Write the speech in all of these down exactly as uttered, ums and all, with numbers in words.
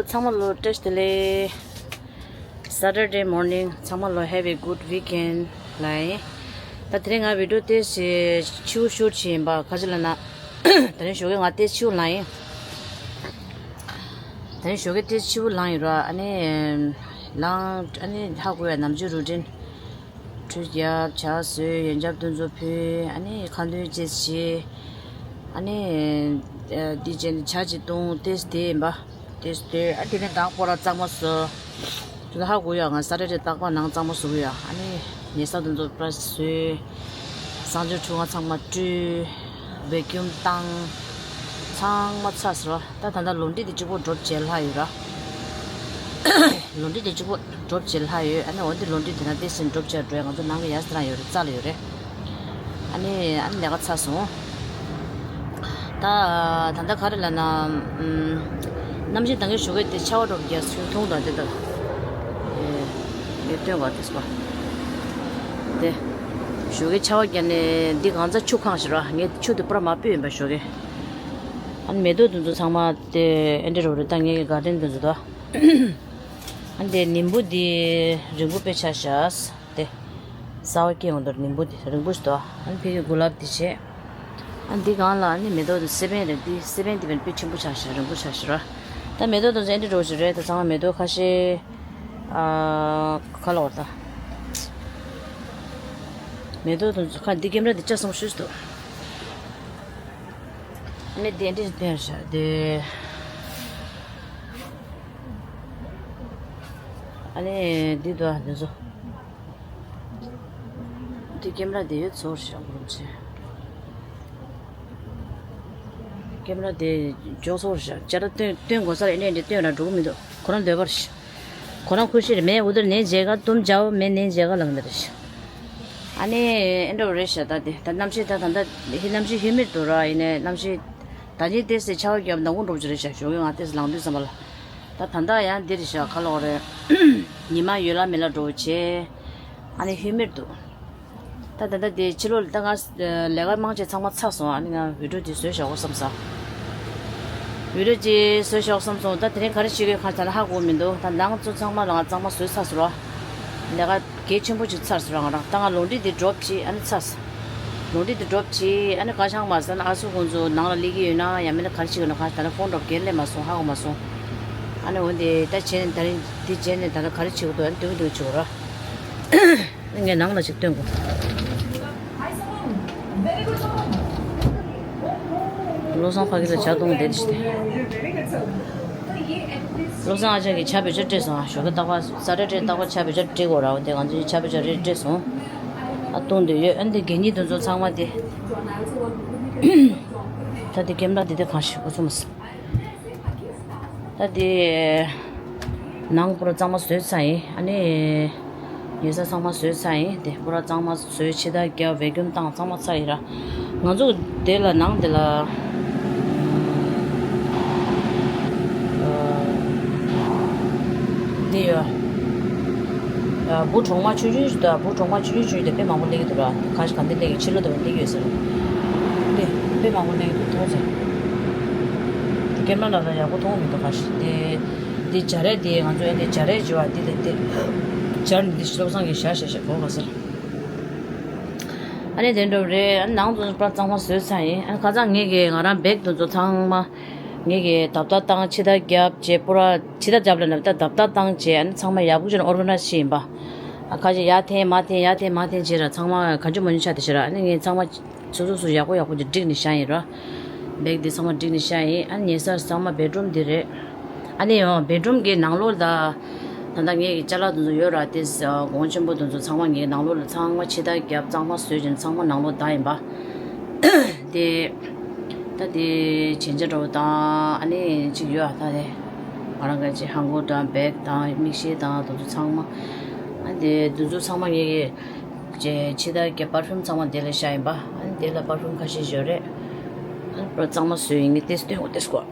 ཚང་མ་ལོ་བཀྲ་ཤིས་བདེ་ལེགས། Saturday morning. ཚང་མ་ལོ་have a good weekend ལབ་ཡིན། ད་དེ་རིང་ང་བི་ཌིའོ་དེ་ཞིག་ཕྱིའུ་ཤུཊ་བྱས་ཡིན་པ། ག་ཅི་ལབ་ན། དེ་རིང་ཞོགས་ཀས་ང་དེ་ཕྱིའུ་ལངས་ཡིན། དེ་རིང་ཞོགས་ཀས་དེ་ཕྱིའུ་ལངས་ཡིན་ར། ཨ་ནི་ལངས། ཨ་ནི་ཧ་གོ་ཡ་ནམ་རྒྱུན་རུ་ཊིན། ཁྲུས་རྒྱབ། ཇ་བཟོས། ཡོན་ཆབ་དེ་ཚོ་ཕུལ། ཨ་ནི་ཁ་འདོན་བཅས་བྱས། ཨ་ནི་ཨ་འདི་བྱས་ནས་ཇ་ཅིག་བཏུང་། ཏེས་དེ་ཡིན་པ། ཏེས་དེ། ཨ་དེ་ནས་ད་སྐོར་ར་གཙང་མ་བཟོ། དེ་ལ་ཧ་གོ་ཡ། ང་ས་རེ་རེ་རྟག་པར་ནང་གཙང་མ་བཟོ་གི་ཡ། ཨ་ནི་ཉལ་ས་དེ་ཚོ་པར་བཟོས། གསང་སྤྱོད་ཁྲུས་ཁང་ཚང་མ་བཀྲུས། བེ་ཀུམ་བཏང་། ཚང་མ་ཚར་སོང་ར། ད་ད་ལྟ་ལོན་ཌི་དེ་གཅིག་པོ་ཌོབ་བྱས་ལྷག་ཡོད་ར། ལོན་ཌི་དེ་གཅིག་པོ་ཌོབ་བྱས་ལྷག་ཡོད། ཨ་ནི་འོ་འདི་ལོན་ཌི་དེ་ན་དེ་སེམས་ཌོབ་བྱས་འགྲོ་ཡ། ང་ཚོ་ནང་གི་ཡ་སི་རང་ཡོད་རེད། རྩ་ལ་ཡོད་རེད། ཨ་ནི་ཨ་ནི་ལས་ཀ་ཚར་སོང་། ད་ད་ལྟ་ག་རེ་ལབ་ན། ཨམ། གནམ་གཤིས་ད་གིན་ཞོགས་ཀས་དེ་ཆར་པ་འདྲ་པོ་རྒྱག་སོང་། མཐོང་དང་དེ་དང་། ཨེ། ངས་སྟོན་ག་དེ་སོ། དེ། ཞོགས་ཀས་ཆར་པ་རྒྱག་ནས་འདི་གང་ཚ་ཆུ་གང་ཞིག་ར། ངས་ཆུ་དེ་པུ་ར་མ་ཕུད་ཡིན་པ་ཞོགས་ཀས། ཨ་ནི་མེ་ཏོག་དེ་ཚོ་ཚང་མ་དེ་ཨེ་འདྲ་རོ་རེད། ད་ངའི་གི་གར་ཌེན་དེ་ཚོ་ད། ཨ་ནི་དེ་ནིམ་བུ་དེ་རིང་པོ་དཔེ་ཆགས་ཤག་དེ། གསར་པ་སྐྱེས་འོང་དུས་ནིམ་བུ་དེ་རིང་པོ་ཞིག་འདུག་ཨ་ནི་ཕ་གི་གུ་ལབ་དེ་བྱས། ཨ་ནི་འདི་སྒང་ལ་ཨ་ནི་མེ་ཏོག་དེ་སེ་བན་རེད། འདི་སེ་བན་དེ་བན་དཔེ་ཆེན་པོ་ཆགས་ཤག་རིང་པོ་ཆགས་ཤག་ར། ད་མེ་ཏོག་དེ་ཚོ་ཨེ་འདྲ་འདྲ་པོ་ཞིག་རེད། ད་ཚང་མ་མེ་ཏོག་ཁ་ཤས། ཨ། ཁ་ལོ་བར་ད། མེ་ཏོག་དེ་ཚོ་ཁ་འདི་ཀེམ་ར་དེ་ལྕགས་སྲང་ཤུས་འདུག་ཨ་ནི་དེ་འདྲ་ཞིག་སྟོན་ཤག་དེ། ཨ་ནི་འདི་འདུག་ཨ། འདི་ཚོ། འདི་ཀེམ་ར་དེ་ཡོད་ཚོར་ཤག་གོ་རམ་ཆེ། ཀེམ་ར་དེ་འཇོག་ཚོར་ཤག་ཅ་ར་སྟོན་སྟོན་དགོས་ས་རེད། འདྲ་འདྲ་སྟོན་ར་འགྲོ་གི་མི་འདུག་ཁོ་རང་འདོད་པ་རེད་ཤག་ཁོ་རང་ཁུ་ཤི་རེད། མེ་འུ་དུར་ནེ་མཇལ་ག་ཏུམ་ཇའོ་མེ་ནེ་མཇལ་ག་ལང་ནི་རེད་ཤག་ཨ་ནི་ཨེ་འདྲ་བོ་རེད་ཤག་ད་དེ་ད་གནམ་གཤིས་ད་ད་ད་ཧི་གནམ་གཤིས་ཧུ་མིད་འདུག་ར། ཡིན་ནའི་གནམ་གཤིས་ད་ནི་ཏེ་སེ་ཆར་པ་བརྒྱབ་ནག་ཁུང་འགྲོ་བཅུག་རེད་ཤག་ཞོགས་ཀས་ང་ཏེ་སེ་ལངས་དུས་ཙམ་པ་ལ། ད་ད་ལྟ་ཡང་འདི་རེད་ཤག་ཁ་ལོག་རེད། ཉི་མ་ཡོད་ལ་མེད་ལ་འགྲོ་བྱས། ཨ་ནི་ཧུ་མིད་འདུག་ད་ད་ལྟ་དེ་ཕྱི་ལོགས་ལ་ད་ང་ལས་ཀ་མང་ཆེ་ཚང་མ་ཚར་སོང་། ཨ་ནི་ང་བི་ཌིའོ་དེ་བཟོས་བཞག་གོ་བསམ་ས། བི་ཌིའོ་དེ་བཟོས་བཞག་བསམ་སོང་། ད་དེ་རིང་ག་རེ་བྱེད་དགོས་གང་ལྟར་ཧ་གོ་མི་འདུག་ད་ནང་ཚོ་ཚང་མ་ལ་ང་གཙང་མ་བཟོས་ཚར་སོང་ར། ལས་ཀ་གལ་ཆེན་པོ་ཅིག་ཚར་སོང་ར། ང་རང་ད་ང་ལོན་ཌི་དེ་ཌོབ་བྱས། ཨ་ནི་ཚར་སོང་། ལོན་ཌི་དེ་ཌོབ་བྱས། ཨ་ནི་ཁ་བྱང་མ་ཟ་ན་ཨ་སུ་ཁོང་ཚོ་ནང་ལ་སླེབས་ཀྱི་ཡོད་ན་ཡང་མིན་ན་ག་རེ་བྱེད་དགོས་ན་གང་ལྟར་ཕོན་ཌོབ་གལ་སླེབས་མ་སོང་། ཧ་གོ་མ་སོང་། ཨ་ནི་འོན་ཏེ་ད་བྱས་ནས་ད་རིང་འདི་བྱས་ནས་ད་ལྟ་ག་རེ་བྱེད་དགོས་འདུག་ཨ་ནི་སྟོན་གྱི་འདུག་བྱེད་དགོས་ར། ངས་ནང་ལ་ཞིག་སྟོན་དགོས། བློ་བཟང་ཕ་གི་ལ་ཇ་བཏུང་བསྡད་ཤག་བློ་བཟང་ཨ་ཅག་གིས་ཇ་བོད་ཇ་སྤྲད་སོང་། ཨ་ཞོགས་ཀས་རྟག་པར་ས་ར་ཏྲེ་རྟག་པར་ཇ་བོད་ཇ་སྤྲད་དགོས་ར། འོ་དེ་ང་ཚོས་ཇ་བོད་ཇ་རེ་སྤྲད་སོང་། ཨ་བཏུང་འདོད་ཡོད། ཨ་འདི་གད་སྙིགས་དེ་ཚོ་ཚང་མ་དེ། ད་དེ་ཀེམ་ར་དེ་དེ་གང་ཞིག་གོ་ཚོད་མ་སོང་། ད་དེ་ནང་པུ་ར་གཙང་མ་བཟོས་ཚར་ཡིན། ཨ་ནི་ཉལ་ས་ཚང་མ་བཟོས་ཚར་ཡིན། དེ་པུ་ར་གཙང་མ་བཟོས། ཕྱི་ད་རྒྱབ་བེ་ཀུམ་བཏང་། གཙང་མ་ཚར་ཡིན་ར། ང་ཚོ་དེ་ལ་ནང་དེ་ལ་དེ་ཡོད། བུ་གྲོག་མ་ཆུང་ཆུང་ཞིག་དང་། བུ་གྲོག་མ་ཆུང་ཆུང་ཆུང་ཆུང་དེ་དཔེ་མང་པོ་སླེབས་ཀྱི་འདུག་ར། གང་ཞིག་གང་འདི་སླེབས་ཀྱི། ཕྱི་ལོགས་དེ་སླེབས་ཀྱི་ཡོད་ཟེར། དེ་དཔེ་མང་པོ་སླེབས་ཀྱི་འདུག་མཐོང་ཟེར། ཀེམ་ར་ལ་ལ་ཡག་པོ་མཐོང་མི་འདུག་གང་ཞིག་དེ། འདི་སྦྱར་ཡས་དེ་ང་ཚོ་ཨེ་འདི་སྦྱར་ཡས་བྱེད་པ་འདི་ལས་དེ། སྦྱར་ནས་འདི་བློ་བཟང་གིས་བཞག་བཞག་བཞག་གོ་ག་ཟེར། ཨ་ནི་དེ་འདྲ་རེད། ཨ་ནི་ནང་དུ་པར་གཙང་མ་བཟོས་ཚར་ཡིན། ཨ་ནི་ཁ་སང་ངེད་ཀྱིས་ང་རང་བེག་དེ་ཚོ་ཚང་མ་ངེད་ཀྱིས་རྡབ་རྡབ་བཏང་། ཕྱི་ད་རྒྱབ་བྱས། པུ་ར་ཕྱི་ད་རྒྱབ་ལ་ནི་ད་རྡབ་རྡབ་བཏང་བྱས། ཨ་ནི་ཚང་མ་ཡག་པོ་བྱས་ནས་ཨོར་ག་ནའི་ཛི་བྱས་ཡིན་པ། ཨ་ཁ་ཅིག་ཡར་འཐེན་མར་འཐེན་ཡར་འཐེན་མར་འཐེན་བྱས་ར། ཚང་མ་གང་བྱུང་མང་བྱུང་ཆགས་བསྡད་བྱས་ར། ཨ་ནི་ངས་ཚང་མ། སོ་སོ་སོ་ཡག་པོ་ཡག་པོ་ཅིག་བསྒྲིགས་ནས་བཞག་ཡིན་ར། བེག་འདི་ཚང་མ་བསྒྲིགས་ནས་བཞག་ཡིན། ཨ་ནི་ཉལ་ས་ཚང་མ་བེད་རུམ་འདི་རེད། ཨ་ནི་ཡང་བེད་རུམ་གྱི་ནང་ལོགས་ལ་ད་ད་ལྟ་ངའི་གི་ཅ་ལག་དེ་ཚོ་ཡོད་ར། དེ་གོང་ཆེན་པོ་དེ་ཚོ་ཚང་མ་ངའི་ནང་ལོགས་ལ་ཚང་མ་ཕྱི་ད་རྒྱབ་གཙང་མ་བཟོས་བྱས་ཚང་མ་ནང་ལོགས་བསྡད་ཡིན་པ། དེ་ད་དེ་མཆོད་མཇལ་འདྲ་པོ་དང་། ཨ་ནི་ཅིག་ཡོད་ཨ། ད་དེ་ང་རང་གི་ཅིག་ཧང་གོ་དང་བེག་དང་མིག་ཤེལ་དང་དེ་ཚོ་ཚང་མ། ཨ་ནི་དེ་དེ་ཚོ་ཚང་མ་ངའི་གི་ཅེ་ཕྱི་ད་རྒྱབ་པར་ཕིའུམ་ཚང་མ་དེ་ལ་བཞག་ཡིན་པ། ཨ་ནི་དེ་ལ་པར་ཕིའུམ་ཁ་ཤས་ཡོད་རེད། ཨ་ནི་པར་གཙང་མ་བཟོས་ཡིན། ངས་ཏེས་སྟོན་གོ་ཏེས་གོ།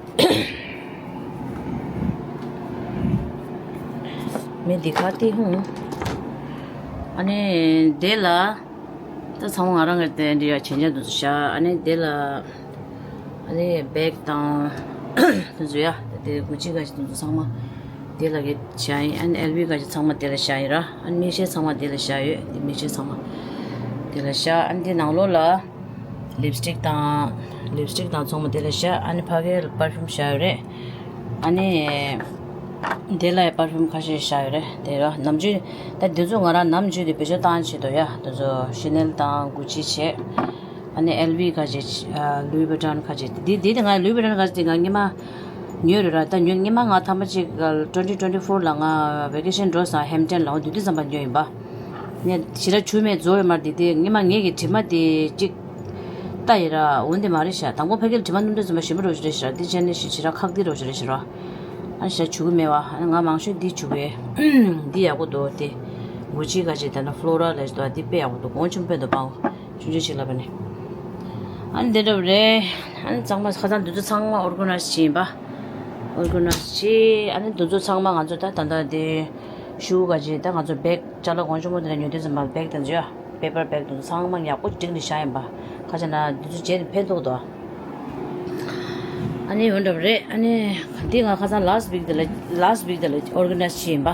མེ་འདི་ག་ཏི་ཧུང་། ཨ་ནི་དེ་ལ་ད་ཚང་མ་ང་རང་གི་དེ་འདྲ་ཡ་བྱེད་འཇགས་དེ་ཚོ་བཞག་ཨ་ནི་དེ་ལ་ཨ་ནི་བེག་དང་དེ་ཚོ་ཡ་དེ་གུ་ཅི་ག་ཅི་དེ་ཚོ་ཚང་མ། དེ་ལ་གི་བཞག་ཡིན། ཨ་ནི་ཨེལ་བི་ག་ཅིག་ཚང་མ་དེ་ལ་བཞག་ཡིན་ར། ཨ་ནི་མིག་ཤེལ་ཚང་མ་དེ་ལ་བཞག་ཡོད། དེ་མིག་ཤེལ་ཚང་མ་དེ་ལ་བཞག་ཨ་ནི་དེ་ནང་ལོགས་ལ་ལིབ་སི་ཊིག་དང་། ལིབ་སི་ཊིག་དང་ཚང་མ་དེ་ལ་བཞག་ཨ་ནི་ཕ་གིར་པར་ཕིའུམ་བཞག་ཡོད་རེད། ཨ་ནི་དེ་ལ་ཡང་པར་ཕིའུམ་ཁ་ཤས་བཞག་ཡོད་རེད། དེ་ར་ནམ་རྒྱུན་ད་དེ་ཚོ་ང་རང་ནམ་རྒྱུན་དེ་བེད་སྤྱོད་བཏང་བྱེད་དོ་ཡ། དེ་ཚོ་ཤེ་ནེལ་དང་གུ་ཅི་བྱས། ཨ་ནི་ཨེལ་བི་ཁ་ཅིག་ཨ། ལུའི་བི་ཊོན་ཁ་ཅིག་འདི་འདི་དེ་ང་ལུའི་བི་ཊོན་ཁ་ཅིག་དེ་ང་སྔོན་མ་ཉོས་རེད་ར། ད་ཉོས་སྔོན་མ་ང་ཐམ་པ་ཅིག་ཊུ་ཝེན་ཊི་ཊུ་ཝེན་ཊི་ཕོར་ལ་ང་ཝེ་ཀེ་ཤན་འགྲོ་སང་ཧེམ་ཊན་ལ་འོ་དུས་དུས་ཙམ་པ་ཉོས་ཡིན་པ། ངས་ཞེ་དྲག་བྱུག་མེད་རྫོགས་ཡོད་མ་རེད། དེ་དེ་སྔོན་མ་ངེད་ཀྱི་དྲི་མ་དེ་ཅིག་ལྟ་ཡིན་ར། འོན་ཏེ་མ་རེད་ཤག་དང་པོ་ཕ་གིར་དྲི་མ་སྣུམ་དྲི་ཙམ་པ་ཞིམ་པོ་འགྲོ་ཞིག་རེད་ཤག་དེ་བྱས་ནས་ཞེ་དྲག་ཁག་དེ་འགྲོ་ཞིག་རེད་ཤག་ར། ཨ་ཞེ་དྲག་བྱུག་གི་མེད་བ། ཨ་ང་མང་ཤོས་འདི་བྱུག་གི། འདི་ཡག་པོ་འདུག་དེ་གུ་ཅི་ག་ཅིག་དེ་ན་ཕློ་ར་ལས་འདུག་དེ་དཔེ་ཡག་པོ་འདུག་གོང་ཆུང་དཔེ་འདུག་པའོ། ཆུང་ཆུང་ཞིག་ལབ་པ་ནི། ཨ་ནི་དེ་འདྲ་རེད། ཨ་ནི་གཙང་མ་ཁ་སང་འདི་ཚོ་ཚང་མ་ཨོར་ག་ནའི་ཛི་བྱས་ཡིན་པ། ཨོར་ག་ནའི་ཛི་བྱས། ཨ་ནི་འདི་ཚོ་ཚང་མ་ང་ཚོ་ད་ད་ལྟ་དེ་ཤུ་ག་ཅིག་ད་ང་ཚོ་བེག་ཅ་ལག་གོང་ཆུང་མོ་དེ་འདྲ་ཉོ་དུས་ཙམ་པ་བེག་དེ་ཚོ་ཡ། པེ་པར་བེག་དེ་ཚོ་ཚང་མ་ཡག་པོ་བསྒྲིགས་ནས་བཞག་ཡིན་པ། ཁ་ཅིག་ན་འདི་ཚོ་བྱས་ནས་ཕན་ཐོགས་འདུག་ཨ་ནི་འོན་འདྲ་བ་རེད། ཨ་ནི་འདི་ང་ཁ་སང་ལཱ་སི་ཊི་ཝིག་དེ་ལ་ལཱ་སི་ཊི་ཝིག་དེ་ལ་ཨོར་ག་ནའི་ཛི་བྱས་ཡིན་པ།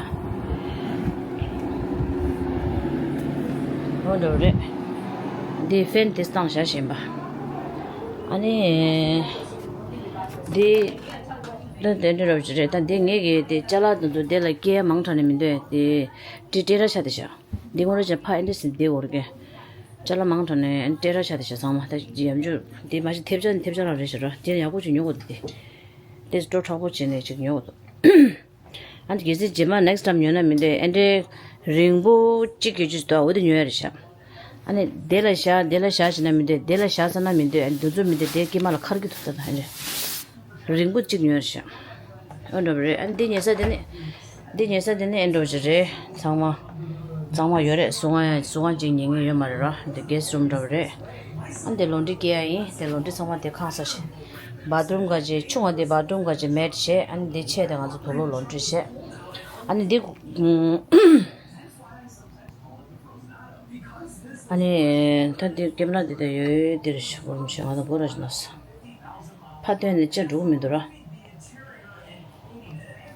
འོན་འདྲ་བ་རེད། འདི་ཕེན་དེ་བཏང་བཞག་བཞིན་པ། ཨ་ནི་འདི་ད་དེ་འདྲ་རོབ་ཅིག་རེད། ད་འདི་ངེད་ཀྱི་དེ་ཅ་ལག་དེ་ཚོ་དེ་ལ་སྐྱེལ་མང་དྲགས་ནས་མི་འདུག་དེ་དེ་སྤྲད་ར་ཆ་དེ་བཞག་འདི་ངོ་ར་ཅན་ཕ་ཨེ་འདྲ་སེ་བསྡད་འོར་གི། ཅ་ལག་མང་དྲགས་ནས་སྤྲད་ར་ཆ་དེ་བཞག་ཚང་མ་ད་ཡམ་ཆུ་དེ་མ་གཞི་ཐེབས་ཆག་ནི་ཐེབས་ཆག་རང་རེད་ཤག་ར། དེ་ཡག་པོ་ཅིག་ཉོ་དགོས་འདུག་དེ་དེ་སྤྲོ་མཁྲེགས་པོ་བྱས་ནས་ཅིག་ཉོ་དགོས་འདུག་ཨ་ནི་གལ་སྲིད་རྗེས་མ་ནེག་སི་ཊའིམ་ཉོ་ན་མི་འདོད་ཨེ་འདྲའི་རིང་པོ་གཅིག་གི་ཅིག་འདུག་འོ་དེ་ཉོ་ཡ་རེད་ཤག་ཨ་ནི་དེ་ལ་བཞག་དེ་ལ་བཞག་བྱས་ན་མི་འདོད་དེ་ལ་བཞག་ས་ན་མི་འདོད་ཨ་ནི་འདི་ཚོ་མི་འདོད་དེ་སྐྱེས་མ་ལ་ཁར་གི་ཐུག་ས་དང་ཨེ་འདྲ། རིང་པོ་གཅིག་ཉོས་ཤག་འོ་འདྲ་བ་རེད། ཨ་ནི་འདི་ཉོ་ས་དེ་ནི། འདི་ཉོ་ས་དེ་ནི་ཨེ་འདྲ་བ་ཞིག་རེད། ཚང་མ། ཚང་མ་ཡོད་རེད། གསང་བ་གསང་བ་གཅིག་ཉོ་མཁན་ཡོད་མ་རེད་ར། འདི་གེ་སི་རུམ་འདྲ་བ་རེད། ཨ་ནི་འདི་ལོན་ཌི་རི་སྐྱེལ་ཡ་ཡིན། འདི་ལོན་ཌི་རི་ཚང་མ་དེ་ཁང་ས་ཞིག་བཱ་ཐི་རུམ་ག་ཅིག་ཆུང་བ་དེ་བཱ་ཐི་རུམ་ག་ཅིག་མེད་བྱས། ཨ་ནི་འདི་ཆེ་དེ་ང་ཚོ་དུག་ལོག་ལོན་ཌི་རི་བྱས། ཨ་ནི་འདི། ཨ་ནི། ད་འདི་ཀེམ་ར་འདི་ད་ཡོད་འདིར་ཤོག་རུམ་ཤོག་ང་ད་སྒོ་ར་ཞིག་ནོར་སོང་། ཕ་སྟོན་ནས་ཅི་འགྲོ་གི་མི་འདུག་ར།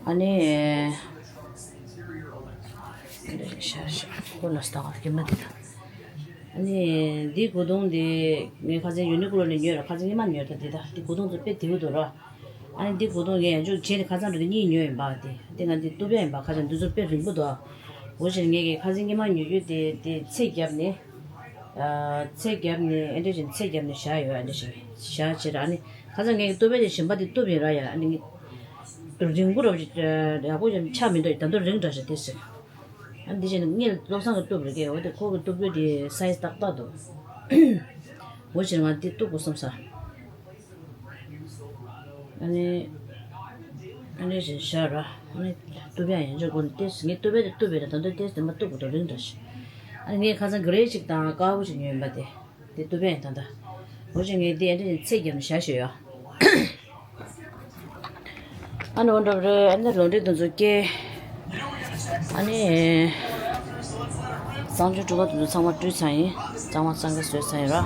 ཨ་ནི། འདིར་ཤ་ཤ་སྒོ་ནོར་སོང་ད་ཀེམ་ར་འདི་ད། ཨ་ནི། འདི་གོས་ཐུང་འདི་ངས་ཁ་སང་ཡུ་ནི་ཀོ་ལོ་ནས་ཉོས་ར། ཁ་སང་སྔོན་མ་ཉོས་ད་འདི་ད་འདི་གོས་ཐུང་ཚོ་དཔེ་བདེ་པོ་འདུག་ར། ཨ་ནི་འདི་གོས་ཐུང་ངས་ཡང་བསྐྱར་བྱས་ནས་ཁ་སང་འགྲོ་དུས་གཉིས་ཉོས་ཡིན་པ། དེ་དེ་ང་འདི་གཏུབ་ཡ་ཡིན་པ། ཁ་སང་འདི་ཚོ་དཔེ་རིང་པོ་འདུག་འོ་བྱས་ངས་ཀྱི་ཁ་སང་སྔོན་མ་ཉོ་རྒྱུ་དེ་དེ་ཚད་བརྒྱབ་ནས། ཨ། ཚད་བརྒྱབ་ནས་ཨེ་འདྲ་བྱས་ཚད་བརྒྱབ་ནས་བཞག་ཡོད། ཨེ་འདྲ་བྱས་བཞག་བྱས་ར། ཨ་ནི་ཁ་སང་ངས་ཀྱི་གཏུབ་པའི་དེ་གཞན་པ་དེ་གཏུབ་ཡིན་ར་ཡ། ཨ་ནི་ངས་རིང་པོ་ར་བ་ཅིག་ཡག་པོ་ཅིག་ཆགས་མི་འདུག་ད་དུང་རིང་དྲགས་ཤག་དེ་ཟེར། ཨ་ནི་དེ་བྱས་ནས་ངས་བློ་བཟང་གིས་གཏུབ་རེད་ཀྱི། འོ་དེ་ཁོ་གིས་གཏུབ་རྒྱུ་དེ་སའི་ཛི་ཏག་ཏག་འདུག་འོ་བྱས་ང་དེ་གཏུབ་དགོས་བསམ་ས། ཨ་ནི། ཨ་ནི་བཞག་ར། ཨ་ནི་གཏུབ་ཡ་ཡང་འཇོག་དགོས་ནི་ཏེས་ངས་གཏུབ་པའི་དེ་གཏུབ་པའི་ར། ད་དུང་ཏེས་དེ་མ་གཏུབ་དགོས་དང་རིང་འདྲ་ཞིག་ཨ་ནི་ངས་ཁ་སང་གྷི་རེ་ཞིག་དང་དཀར་པོ་ཞིག་ཉོས་ཡིན་པ། དེ་དེ་གཏུབ་ཡ་ཡིན་ད་ལྟ། འོ་ཞིག་ངས་དེ་ཨ་ནི་ཚད་བརྒྱབ་ནས་བཞག་ཞོད་ཡ། ཨ་ནི་འོ་འདྲ་རེད། ཨ་ནི་ལོ་འདྲི་དེ་ཚོ་སྐྱེལ། ཨ་ནི། གཙང་ཆུ་གྲུ་ཁ་དེ་ཚོ་ཚང་མ་བཀྲུས་ཚར་ཡིན། གཙང་མ་གཙང་ག་བཟོས་ཚར་ཡིན་ར།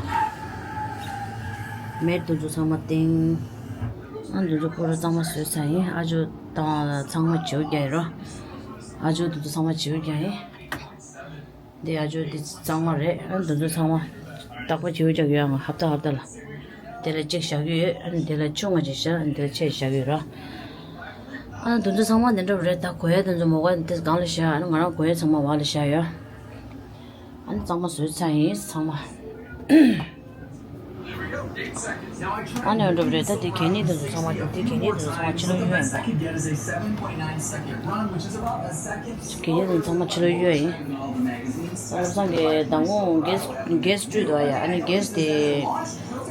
མེད་དེ་ཚོ་ཚང་མ་བཏིང་། ཨ་ནི་དེ་ཚོ་ཁོ་ར་གཙང་མ་བཟོས་ཚར་ཡིན། ཨ་ཇོ་དང་ཚང་མ་བྱིའུ་རྒྱག་ཡིན་ར། ཨ་ཇོ་དེ་ཚོ་ཚང་མ་བྱིའུ་རྒྱག་ཡིན། འདི་ཨ་ཇོ་འདི་གཙང་མ་རེད། ཨ་ནི་དེ་ཚོ་ཚང་མ་བདག་པོ་བྱིའུ་རྒྱག་ཡོད། ང་ཧབ་ཏ་ཧབ་ཏ་ལ། དེ་ལ་གཅིག་བཞག་གི་ཡོད། ཨ་ནི་དེ་ལ་ཆུང་བ་གཅིག་བཞག་ཨ་ནི་དེ་ལ་ཆེ་བཞག་གི་ཡོད་ར། ཨ་ནི་དེ་ཚོ་ཚང་མ་འདི་འདྲ་རེད། ད་གོས་ཡ་དེ་ཚོ་མོ་ག་དེ་སྒང་ལ་བཞག་ཨ་ནི་ང་རང་གོས་ཡ་ཚང་མ་བར་ལ་བཞག་ཡོད། ཨ་ནི་གཙང་མ་བཟོས་ཚར་ཡིན་ཚང་མ། ཨ་ནི་འགྲོ་རེད། ད་དེ་གད་སྙིགས་དེ་ཚོ་ཚང་མ་དེ་གད་སྙིགས་དེ་ཚོ་ཚང་མ་ཕྱི་ལོགས་གཡུག་ཡིན་ད། གད་སྙིགས་དེ་ཚང་མ་ཕྱི་ལོགས་གཡུག་ཡིན། བློ་བཟང་གི་མདང་དགོང་གེ་སི་གེ་སི་བཀྲུས་འདུག་ཡ། ཨ་ནི་གེ་སི་དེ་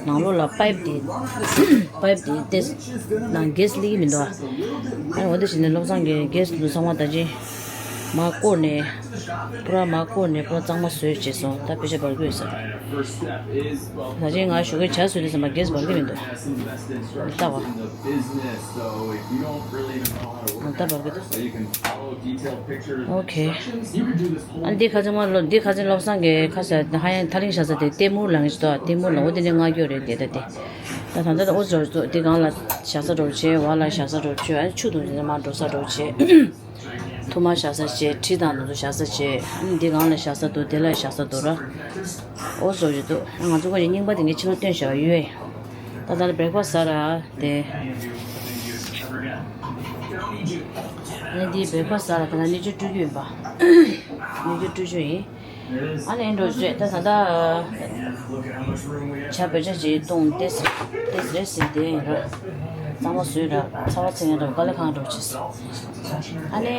ནང་ལོགས་ལ་པའིབ་དེ་པའིབ་དེ་ཏེ་ནང་གེ་སི་སླེབས་ཀྱི་མི་འདུག་ཨ་ནི་འོ་དེ་བྱས་ནས་བློ་བཟང་གིས་གེ་སི་དེ་ཚོ་ཚང་མ་ད་ཅི་མར་བསྐོར་ནས། པུ་ར་མར་བསྐོར་ནས་པུ་ར་གཙང་མ་བཟོས་བྱས་སོང་། ད་ཕལ་ཆེར་འབར་གྱི་ཡོད་ས་རེད། ད་ཅི་ང་ཞོགས་ཀས་ཇ་བཟོས་དུས་ཙམ་པ་གེ་སི་འབར་གྱི་མི་འདུག་ད་བ། ད་འབར་གྱི་འདུག་ཨོ་ཁེ། ཨ་འདི་ཁ་སང་མ་ལོ་འདི་ཁ་སང་བློ་བཟང་གི་ཁ་ས་ཧ་ཡང་ཐ་ལིང་བཞག་ས་དེ་ལྟད་མོ་ལངས་ཀྱི་འདུག་ལྟད་མོ་ལ་འོ་དེ་ནས་ང་སྐྱོ་རེད་དེ་ད་དེ། ད་ད་ད་ད་ཨོ་ཟོ་ཟོ་འདི་སྒང་ལ་བཞག་ས་འགྲོ་བྱེད། བ་ལ་བཞག་ས་འགྲོ་བྱེད། ཨ་ཆུ་འཐུང་བྱེད་མར་འགྲོ་ས་འགྲོ་བྱེད། ཐུར་མ་བཞག་ས་བྱས། གྲི་དང་དེ་ཚོ་བཞག་ས་བྱས། ཨ་ནི་འདི་སྒང་ལ་བཞག་ས་འདུག་དེ་ལ་བཞག་ས་འདུག་ར། འོ་བཟོ་བཞིན་འདུག་ང་ཚོ་ཁོ་ཡི་རྙིང་པ་དེ་ངས་ཕྱི་ལོགས་བཏོན་བཞག་ཡོད། ད་ལྟ་ལ་བྷེག་ཕ་སི་ཟ་ར་དེ། ཨ་ནི་འདི་བྷེག་ཕ་སི་ཟ་ར་ད་ལྟ་སྣོད་བཅུད་སྤྲོད་རྒྱུ་ཡིན་པ། སྣོད་བཅུད་སྤྲོད་རྒྱུ་ཡིན། ཨ་ནི་ཨེ་འགྲོ་རེད་ད་ད་ལྟ། ཇ་བོད་ཇ་ཅིག་བཏུང་ཏེ་ཏེ་རེ་ཟིན་དེ་ཡིན་ར། གཙང་མ་བཟོས་ར་ཚ་བ་ཚིག་ངན་ར་དཀའ་ལས་ཁག་འགྲོ་ཆེ། ཨ་ནི།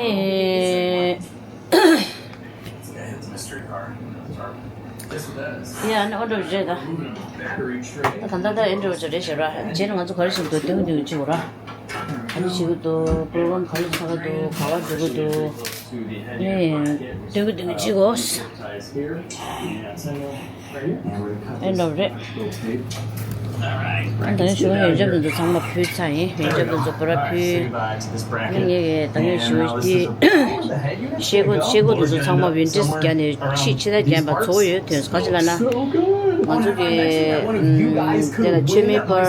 ཡ་ཨ་ནི་ཨོ་འགྲོ་རེད་ད། ད་ད་ལྟ་ད་ཨེ་འགྲོ་ཅིག་རེད་ཞེས་ར་རྗེས་ལ་ང་ཚོ་ག་རེ་བྱེད་དགོས་འདུག་སྟོན་གྱི་འདུག་ཅིག་འོ་ར། ག་རེ་བྱེད་ཀྱི་འདུག་པོ་རོ་གྷ་རམ་ག་རེ་ཆགས་ཀྱི་འདུག་ག་པར་འགྲོ་གི་འདུག་ནས་སྟོན་གྱི་འདུག་ཅིག་འོ། ཨེ་འགྲོ་རེད། ཨ་ད་ནི་ཞུ་ཡོན་ཆབ་དེ་ཚོ་ཚང་མ་ཕུལ་ཚར་ཡིན། ཡོན་ཆབ་དེ་ཚོ་པུ་ར་ཕུལ། ཨ་ནི་ངས་ད་ནི་ཞུ་དེ་ཤེལ་སྒོ་ཤེལ་སྒོ་དེ་ཚོ་ཚང་མ་ཝིན་ཊེ་ཇི་བརྒྱབ་ནས་ཕྱི་ཕྱི་ལྟར་བརྒྱབ་པ་ཚོ་ཡོད་དོན་ག་ཅི་ལབ་ན། ང་ཚོ་གི་དེ་ལ་མཆོད་མེ་སྤར།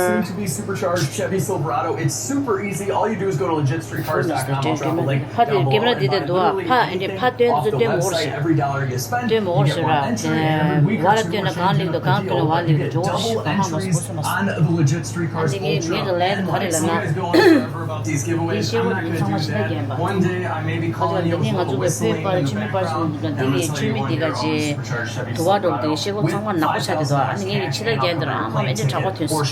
Supercharged Chevy Silverado. It's super easy. All you do is go to legit street cars dot com. I'll drop a link down below. ཕ་དེ་ཀེམ་ར་འདི་དེ་འདུག་ཨ། ཕ་ཨེ་འདྲས་ཕ་སྟོན་དུ་སྟོན་མོ་ཤི། སྟོན་མོ་ཤི་ར། བ་ར་སྟོན་ན་གང་ལེགས་འདུག་གང་སྟོན་ན་བ་ལེགས་འདུག་འགྲོ་ཤི་གང་མ་སོ་སོ་མ་སོ། ཨ་ནི་ངས་ངས་ག་ལས་ག་རེ་ལབ་ན། དེ་ཤེལ་སྒོ་དེ་ཚང་མ་ཤི་ད་རྒྱན་པ། ཁ་ཅིག་ལ་འདི་ནས་ང་ཚོ་གི་སྤོས་སྤར་མཆོད་མེ་སྤར་ཞིག་འདུག་ད་འདི་ནས་མཆོད་མེ་འདི་ག་ཅེ་དུ་བ་འགྲོ་འདི་ཤེལ་སྒོ་ཚང་མ་ནག་པོ་ཆགས་དེ་འདུག་ཨ་ནི་ངས་ཀྱི་ཕྱི་ད་རྒྱན་དེ་ར་ཨ་མ་མེ་འདྲས་དྲག་པོ་ཐོན་སོང་།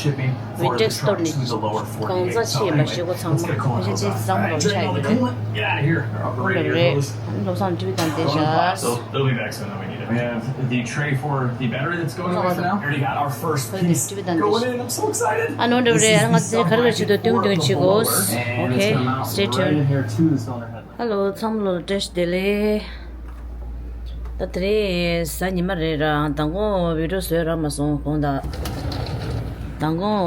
ཝིན་ཊེ་ཇི་སི་སྟོར་ནི་གང་ཚ་ཆེ་ཡིན་པ་ཤེལ་སྒོ་ཚང་མ་ཕལ་ཆེར་ཅིག་གཙང་མ་རོགས་ཆགས་ཡོད་རེད། ཁོང་འདྲ་རེད། བློ་བཟང་ཊི་བི་དང་བསྡད་བཞག We have the tray for the battery that's going off now. Already got our first piece going in. I'm so excited. ཨ་ནོ་འདྲ་རེད། ང་ཚོ་ག་རེ་ག་རེ་བྱེད་དུ་ཏུང་ཏུང་བྱེད་དགོས། Okay, stay tuned. Hello ཚང་མ་ལོ་བཀྲ་ཤིས་བདེ་ལེགས། ད་དེ་རིང་གཟའ་ཉི་མ་རེད་ར། མདང་དགོང་བི་ཌི་ཡོ་བཟོས་རག་མ་སོང་དགོངས་དག་མདང་དགོང་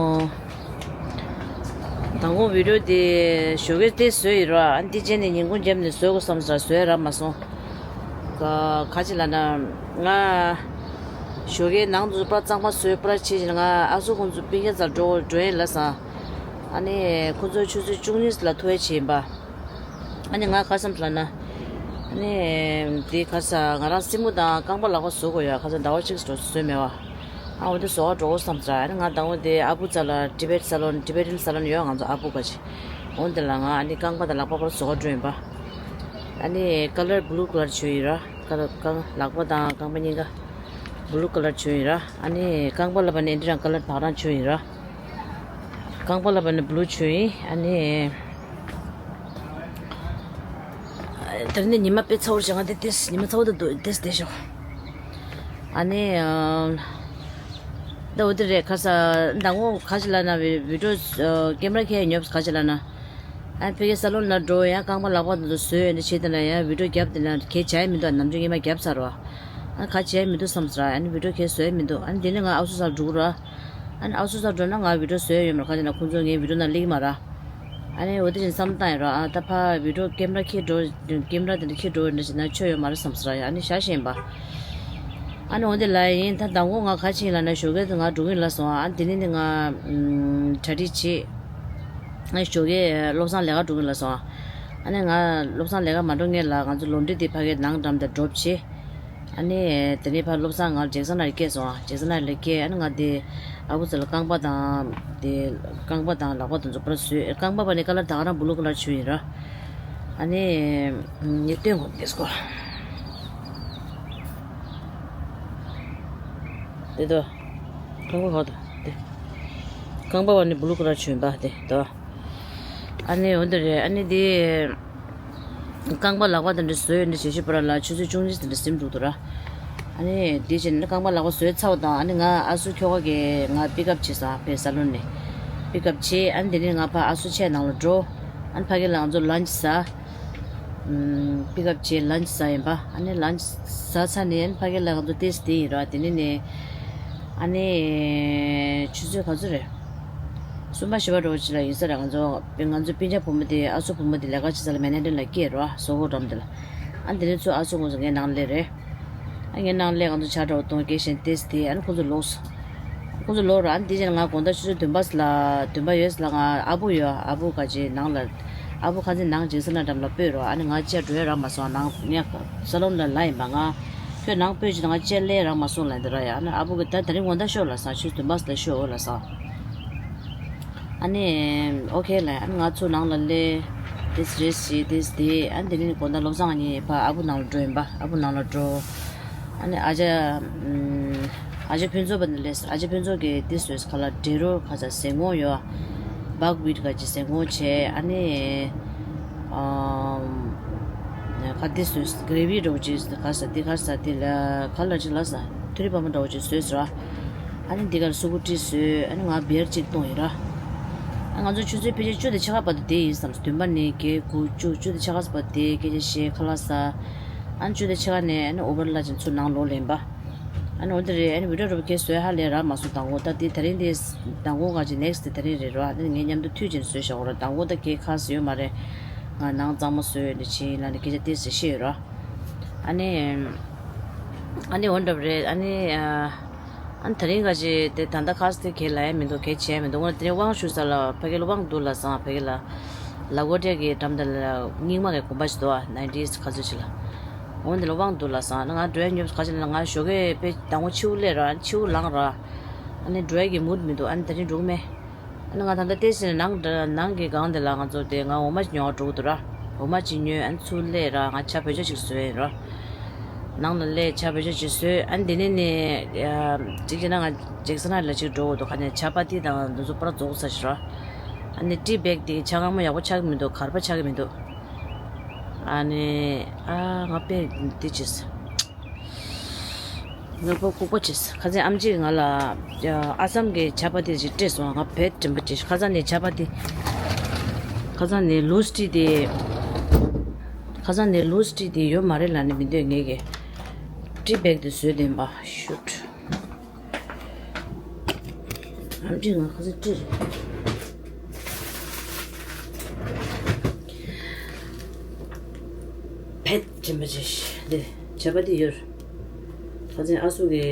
མདང་དགོང་བི་ཌི་ཡོ་དེ་ཞོགས་ཀས་དེ་བཟོས་ཡིན་ར། ཨ་འདི་བྱས་ནས་ཉིན་གུང་རྒྱབ་ནས་བཟོ་དགོས་བསམ་ས་བཟོས་རག་མ་སོང་། ག་ག་ཅི་ལབ་ན་ང་ཞོགས་ཀས་ནང་དུ་པར་གཙང་མ་བཟོས་པར་བྱས་ནས་ང་ཨ་སུ་ཁོང་ཚོ་སྤུན་ཀྱག་རྩར་འགྲོ་འགྲོ་ཡིན་ལབ་སོང་། ཨ་ནི་ཁོང་ཚོ་ཆུ་ཚོད་བཅུ་གཉིས་ལ་ཐུག་ཡས་བྱས་ཡིན་པ། ཨ་ནི་ང་ག་བསམ་ལབ་ན། ཨ་ནི་འདི་ག་ས་ང་རང་སེན་མོ་དང་རྐང་པ་ལག་པ་བཟོ་དགོས་ཡོད། ག་ས་ཟླ་བ་གཅིག་འགྲོ་བཟོས་མེད་བ། ཨ་འོ་འདི་བཟོ་ག་འགྲོ་དགོས་བསམ་ས། ཨ་ནི་ང་དང་པོ་འདི་ཨ་བུ་རྩ་ལ་ཊི་བེཊ་སཱ་ལོན། ཊི་བེ་ཊན་སཱ་ལོན་ཡོད་ང་ཚོ་ཨ་བུ་ག་ཅི། འོ་འདི་ལ་ང་ཨ་ནི་རྐང་པ་དང་ལག་པ་བར་བཟོ་ག་འགྲོ་ཡིན་པ། ཨ་ནི་ཀ་ལར་བྷུ་ལུ་ཀ་ལར་བྱོས་ཡིན་ར། ཀ་ལར་རྐང་ལག་པ་དང་རྐང་པ་གཉིས་ཀ་བྷུ་ལུ་ཀ་ལར་བྱོས་ཡིན་ར། ཨ་ནི་རྐང་པ་ལ་བ་ནི་འདི་རང་ཀ་ལར་བག་རང་བྱོས་ཡིན་ར། རྐང་པ་ལ་བ་ནི་བྷུ་ལུ་བྱོས་ཡིན། ཨ་ནི། དེ་ནས་ཉི་མ་དཔེ་ཚ་བོར་བྱ་ང་དེ་ཏེས་ཉི་མ་ཚ་བོ་དེ་འདུག་ཏེས་བསྡད་ཤོག་ཨ་ནི་ཨ། ད་འོ་དེ་རེད་ཁ་ས་མདང་དགོང་ག་ཅི་ལབ་ན་བི་བི་ཌིའོ་ཀེམ་ར་ཁྱེར་ཉོབ་ག་ཅི་ལབ་ན། ཨ་ཕ་གི་ས་ལོན་ལ་འགྲོ་ཡང་རྐང་པ་ལག་པ་དེ་ཚོ་བཟོས་ཡོད་འདི་བྱེད་དེ་ན་ཡང་བི་ཌིའོ་རྒྱབ་དེ་ན་གས་བྱ་ཡ་མི་འདུག་ནམ་རྒྱུན་ངས་མ་རྒྱབ་ཚར་བ། ཨ་ག་བྱ་ཡ་མི་འདུག་བསམ་ཚར། ཨ་ནི་བི་ཌིའོ་གས་བཟོ་ཡ་མི་འདུག་ཨ་ནི་དེ་ནས་ང་ཨ་སུ་ས་ལ་འགྲོ་གི་ར། ཨ་ནི་ཨ་སུ་ས་འགྲོ་ན་ང་བི་ཌིའོ་བཟོས་ཡོད་མ་རེད། ཁ་ཅིག་ན་ཁོང་ཚོ་ངའི་བི་ཌིའོ་ནང་སླེབས་ཀྱི་མ་རེད། ཨ་ནི་འོ་དེ་བཞིན་བསམ་བཏང་ཡོད་ར། ཨ་ད་ཕ་བི་ཌིའོ་ཀེམ་ར་ཁྱེར་འགྲོ་ཀེམ་ར་དེ་འདྲ་ཁྱེར་འགྲོ་འདྲ་བྱས་ན་ཆོ་ཡོད་མ་རེད་བསམ་ས་ར། ཨ་ནི་ཤ་ཞེན་པ། ཨ་ནི་འོ་དེ་ལ་ཡིན་ད་མདང་དགོང་ང་ག་ཕྱིན་ལ་ན་ཞོགས་ཀས་དེ་ང་འགྲོ་གི་ཡིན་ལ་སོང་། ཨ་དེ་ནི་ནི་ང་གྲ་སྒྲིག་བྱེད། ཨ་ཞོགས་ཀས་བློ་བཟང་ལས་ཀ་འགྲོ་གི་ཡིན་ལ་སོང་། ཨ་ནི་ང་བློ་བཟང་ལས་ཀ་མ་འགྲོ་ངེས་ལ་ང་ཚོ་ལོ་འདྲི་དེ་ཕ་གའི་ནང་འགྲམ་དུ་འགྲོ་བྱེད། ཨ་ནི་དེ་ནས་ཕར་བློ་བཟང་ང་ཇེག་སན་ལ་སྐྱེས་སོང་། ཨ་ཇེག་སན་ལ་སྐྱེས། ཨ་ནི་ང་དེ་ཨ་ཁུ་ཚོ་ལ་རྐང་པ་དང་དེ་རྐང་པ་དང་ལག་པ་དང་ཚོ་པར་བཟོས། རྐང་པ་བ་ནི་ཀ་ལར་ད་ག་རང་བུ་ལུ་ཀ་ལར་བྱོས་ཡིན་ར། ཨ་ནི་ངས་སྟོན་དགོས་དེ་སྐོར་དེ་དོ། རྐང་པ་ག་དོ་དེ། རྐང་པ་བ་ནི་བུ་ལུ་ཀ་ལར་བྱོས་ཡིན་པ་དེ་དོ། ཨ་ནི་འོ་འདི་རེད། ཨ་ནི་དེ། རྐང་པ་ལག་པ་དེ་འདྲ་བཟོས་ཡོད་འདྲ་བྱེད་ཤེས་པ་ར་ལ་ཆུ་ཚོད་བཅུ་གཉིས་དེ་འདྲ་ཟིན་འདུག་ཏུ་ར། ཨ་ནི་དེ་བྱས་ནས་རྐང་པ་ལག་པ་བཟོས་ཚར་བ་དང་ཨ་ནི་ང་ཨ་སུ་ཁྱོ་ག་གིས་ང་པིག་ཨབ་བྱས་སོང་ཕའི་ས་ལོན་ནས། པིག་ཨབ་བྱས་ཨ་ནི་དེ་ནས་ང་ཕ་ཨ་སུ་ཆས་ནང་ལ་འགྲོ། ཨ་ནི་ཕ་གི་ལ་ང་ཚོ་ལན་ཆི་ཟ། པིག་ཨབ་བྱས་ལན་ཆི་ཟ་ཡིན་པ། ཨ་ནི་ལན་ཆི་ཟ་ཚར་ནས་ཨ་ནི་ཕ་གི་ལ་ང་ཚོ་ཏེས་དེ་ཡིན་ར། དེ་ནས་ནས་ཨ་ནི་ཆུ་ཚོད་ག་ཚོད་རེད། གསུམ་པ་བཞི་པ་འགྲོ་ཕྱི་ལ་ཡིན་ས་རེད། ང་ཚོ་ང་ཚོ་སྤུན་ཀྱག་བུ་མོ་དེ་ཨ་སོ་བུ་མོ་དེ་ལས་ཀ་བྱེད་ས་ལ་མན་ཧ་ཏན་ལ་སྐྱེས་རོ་སོ་ཧོ་འགྲམ་དེ་ལ། ཨ་དེ་ནས་ཚུར་ཨ་སོ་ང་ཚོ་ངའི་ནང་སླེབས་རེད། ཨ་ངའི་ནང་སླེབས་ང་ཚོ་ཇ་འདྲ་བོ་བཏུང་སྐད་བཤད་ཏེ་སི་དེ་ཨ་ནི་ཁོ་ཚོ་ལོག་སོང་། ཁོ་ཚོ་ལོག་ར། ཨ་དེ་རྗེས་ང་དགོང་དག་ཆུ་ཚོད་བདུན་པ་ལ་བདུན་པ་ཡོལ་ལ་ང་ཨ་བུ་ཡོད། ཨ་བུ་ག་ཅི་ནང་ལ་ ཨ་བུ་ཁ་སང་ནང་ཇེག་སན་ལ་འགྲམ་ལ་སྤོས་རོགས། ཨ་ནི་ང་ཅག་འགྲོ་ཡ་རག་མ་སོང་། ནང་ངས་ས་ལོན་ལ་ལབ་ཡིན་པ། ང་ཁྱོད་ནང་སྤོས་ཅིག་དང་ང་ཅག་ལས་རག་མ་སོང་ལབ་འདི་ར་ཡ། ཨ་ནི་ཨ་བུ་གི་ད་དེ་རིང་དགོང་དག་ཤོག་ལབ་སོང་། ཆུ་ཚོད་བདུན་པ་ཙམ་ལ་ཤོག་ལབ་སོང་། ཨ་ནི་ཨོ་ཁེ་ལབ། ཨ་ནི་ང་ཚོ་ནང་ལ་སླེབས། ཏིས་རེས་བྱས་ཏིས་དེ། ཨ་ནི་དེ་ནས་དགོང་དག་བློ་བཟང་གཉིས་ཕ་ཨ་བུ་ནང་ལ་འགྲོ་ཡིན་པ། ཨ་བུ་ནང་ལ་འགྲོ། ཨ་ནི་ཨ་ཅག་ཨམ། ཨ་ཅག་ཕུན་ཚོགས་པ་ནས་སླེབས། ཨ་ཅག་ཕུན་ཚོགས་ཀྱིས་ཏིས་བཟོས། ཁ་ལག་འབྲས་རོ་ཁ་ཟ་ཟན་གོང་ཡོད། བག་ཝིཊ་ག་ཅི་ཟན་གོང་བྱས། ཨ་ནི་ཨམ། ཁ་ཏིས་བཟོས། གྷི་རེ་ཝི་འདྲ་བོ་ཅིག་ཁ་ཟ་དེ་ཁ་ཟ་དེ་ལ་ཁ་ལག་ཅིག་ལ་ཟ། ཐུ་རི་པ་མ་འདྲ་བོ་ཅིག་བཟོས་ཟེར་བ། ཨ་ནི་འདི་གར་སུ་ཀུ་ཏི་བཟོས། ཨ་ནི་ང་བི་ཡར་གཅིག་བཏུང་ཡིན་ར། ཨ་ང་ཚོ་ཆུ་ཚོད་ཕལ་ཆེར་བཅུ་དང་ཕྱེད་ཀ་བར་དུ་བསྡད་ཡིན་བསམ། བདུན་པ་ནས་བརྒྱད་དགུ་བཅུ། བཅུ་དང་ཕྱེད་ཀ་བར་དུ་བསྡད། སྐད་ཆ་བཤད། ཁ་ལག་ཟ། ཨ་ནི་བཅུ་དང་ཕྱེད་ཀ་ནས་ཨ་ནི་ཨུ་བར་ལ་ཅིག་ཚུར་ནང་ལོག་ལེན་པ། ཨ་ནི་འོ་འདི་རེད། ཨ་ནི་བི་ཌིའོ་འདྲ་པོ་ཁྱེད་བཟོས་ཧ་ལས་རག་མ་སོང་། དང་པོ་ད་དེ་དེ་རིང་དེ་དང་པོ་ག་ཅིག་ནེག་སི་དེ་དེ་རིང་རེད་ར། ཨ་ནི་ངས་མཉམ་དུ་མཐུད་ཅིག་བཟོས་བཞག་གོ་ར། དང་པོ་ད་ཁྱེད་ཁ་ཟེར་ཡོད་མ་རེད། ང་ནང་གཙང་མ་བཟོས་ཡོད་འདི་ཕྱིན་ལ་ནི་སྐད་ཆ་ཏིས་ཟེར་བཤད་ཡོད་ར། ཨ་ནི། ཨ་ནི་འོ་འདྲ་པོ་རེད། ཨ་ནི་ཨ། ཨ་ནི་དེ་རིང་ག་ཅིག་དེ་ད་ལྟ་ཁ་སི་དེ་གས་ལ་ཡ་མི་འདུག། གས་བྱས་མི་འདུག། འོ་དེ་རིང་དབང་ཞུ་ས་ལ་ཕ་གི་ལ་དབང་འདུག་ལབ་སོང་། ཕ་གི་ལ་ལ་གོ་ཏྲེ་གི་འགྲམ་དེ་ལ་རྙིང་མ་གི་དགོན་པ་ཞིག་འདུག་ཨ། ནའིན་ཊིས་ག་ཚོད་ཅིག་ལ། འོ་དེ་ལ་དབང་འདུག་ལབ་སོང་། ཨ་ནི་ང་འགྲོ་ཡ་ཉོབ་ག་ཅིག་ལ་ང་ཞོགས་ཀས་དཔེ་དང་པོ་ཕྱི་པོ་སླེབས་ར། ཕྱི་པོ་ལངས་ར། ཨ་ནི་འགྲོ་ཡ་གི་མུཌ་མི་འདུག། ཨ་ནི་དེ་རིང་འགྲོ་གི་མེད། ཨ་ནི་ང་ད་ལྟ་ཏེ་ཟེར་ནང་ནང་གི་སྒང་དེ་ལ་ང་ཚོ་དེ་ང་འོ་མ་ཅིག་ཉོ་བར་འགྲོ་གི་འདུག་ར། འོ་མ་ཅིག་ཉོས། ཨ་ནི་ཚུར་སླེབས་ར། ང་ཇ་བོད་ཇ་ཅིག་བཟོས་ཡིན་ར། ནང་ལ་སླེབས་ཇ་བོད་ཇ་ཅིག་བཟོས། ཨ་ནི་དེ་ནས་ནི་ཅིག་བྱས་ན་ང་ཇེག་སན་ལ་ཅིག་འགྲོ་གི་འདུག། ག་ནས་ཇ་པ་ཏི་དང་འདི་ཚོ་པར་རྫོགས་ས་ཞིག་ར། ཨ་ནི་ཊི་བེག་དེ་ཇ་མངར་མོ་ཡག་པོ་ཆགས་ཀྱི་མི་འདུག། གར་པ་ཆགས་ཀྱི་མི་འདུག། ཨ་ནི་ཨ་ང་དཔེ་འདི་བྱས། ནོར་བུ་ལྐུགས་པ་བྱས། ཁ་སང་ཨམ་ཆིས་ང་ལ་ཨ་སམ་གྱི་ཇ་པ་ཏི་ཞིག་སྤྲད་སོང་། ང་བེད་དྲན་པ་བྱས། ཁ་སང་ནས་ཇ་པ་ཏི། ཁ་སང་ནས་ལུས་ཊི་དེ། ཁ་སང་ནས་ལུས་ཊི་དེ་ཡོད་མ་རེད་ལབ་ནས་མི་འདོད། ངས་ཀྱི་ཊི་བེག་དེ་བཟོས་བསྡད་པ། ཤུད། ཨམ་ཆི་ང་ཁ་སང་སྤྲད་རེད། བེད་དྲན་པ་བྱས། འདི་ཇ་པ་ཏི་ཡོད། ཁ་སང་ཨ་སུ་གི་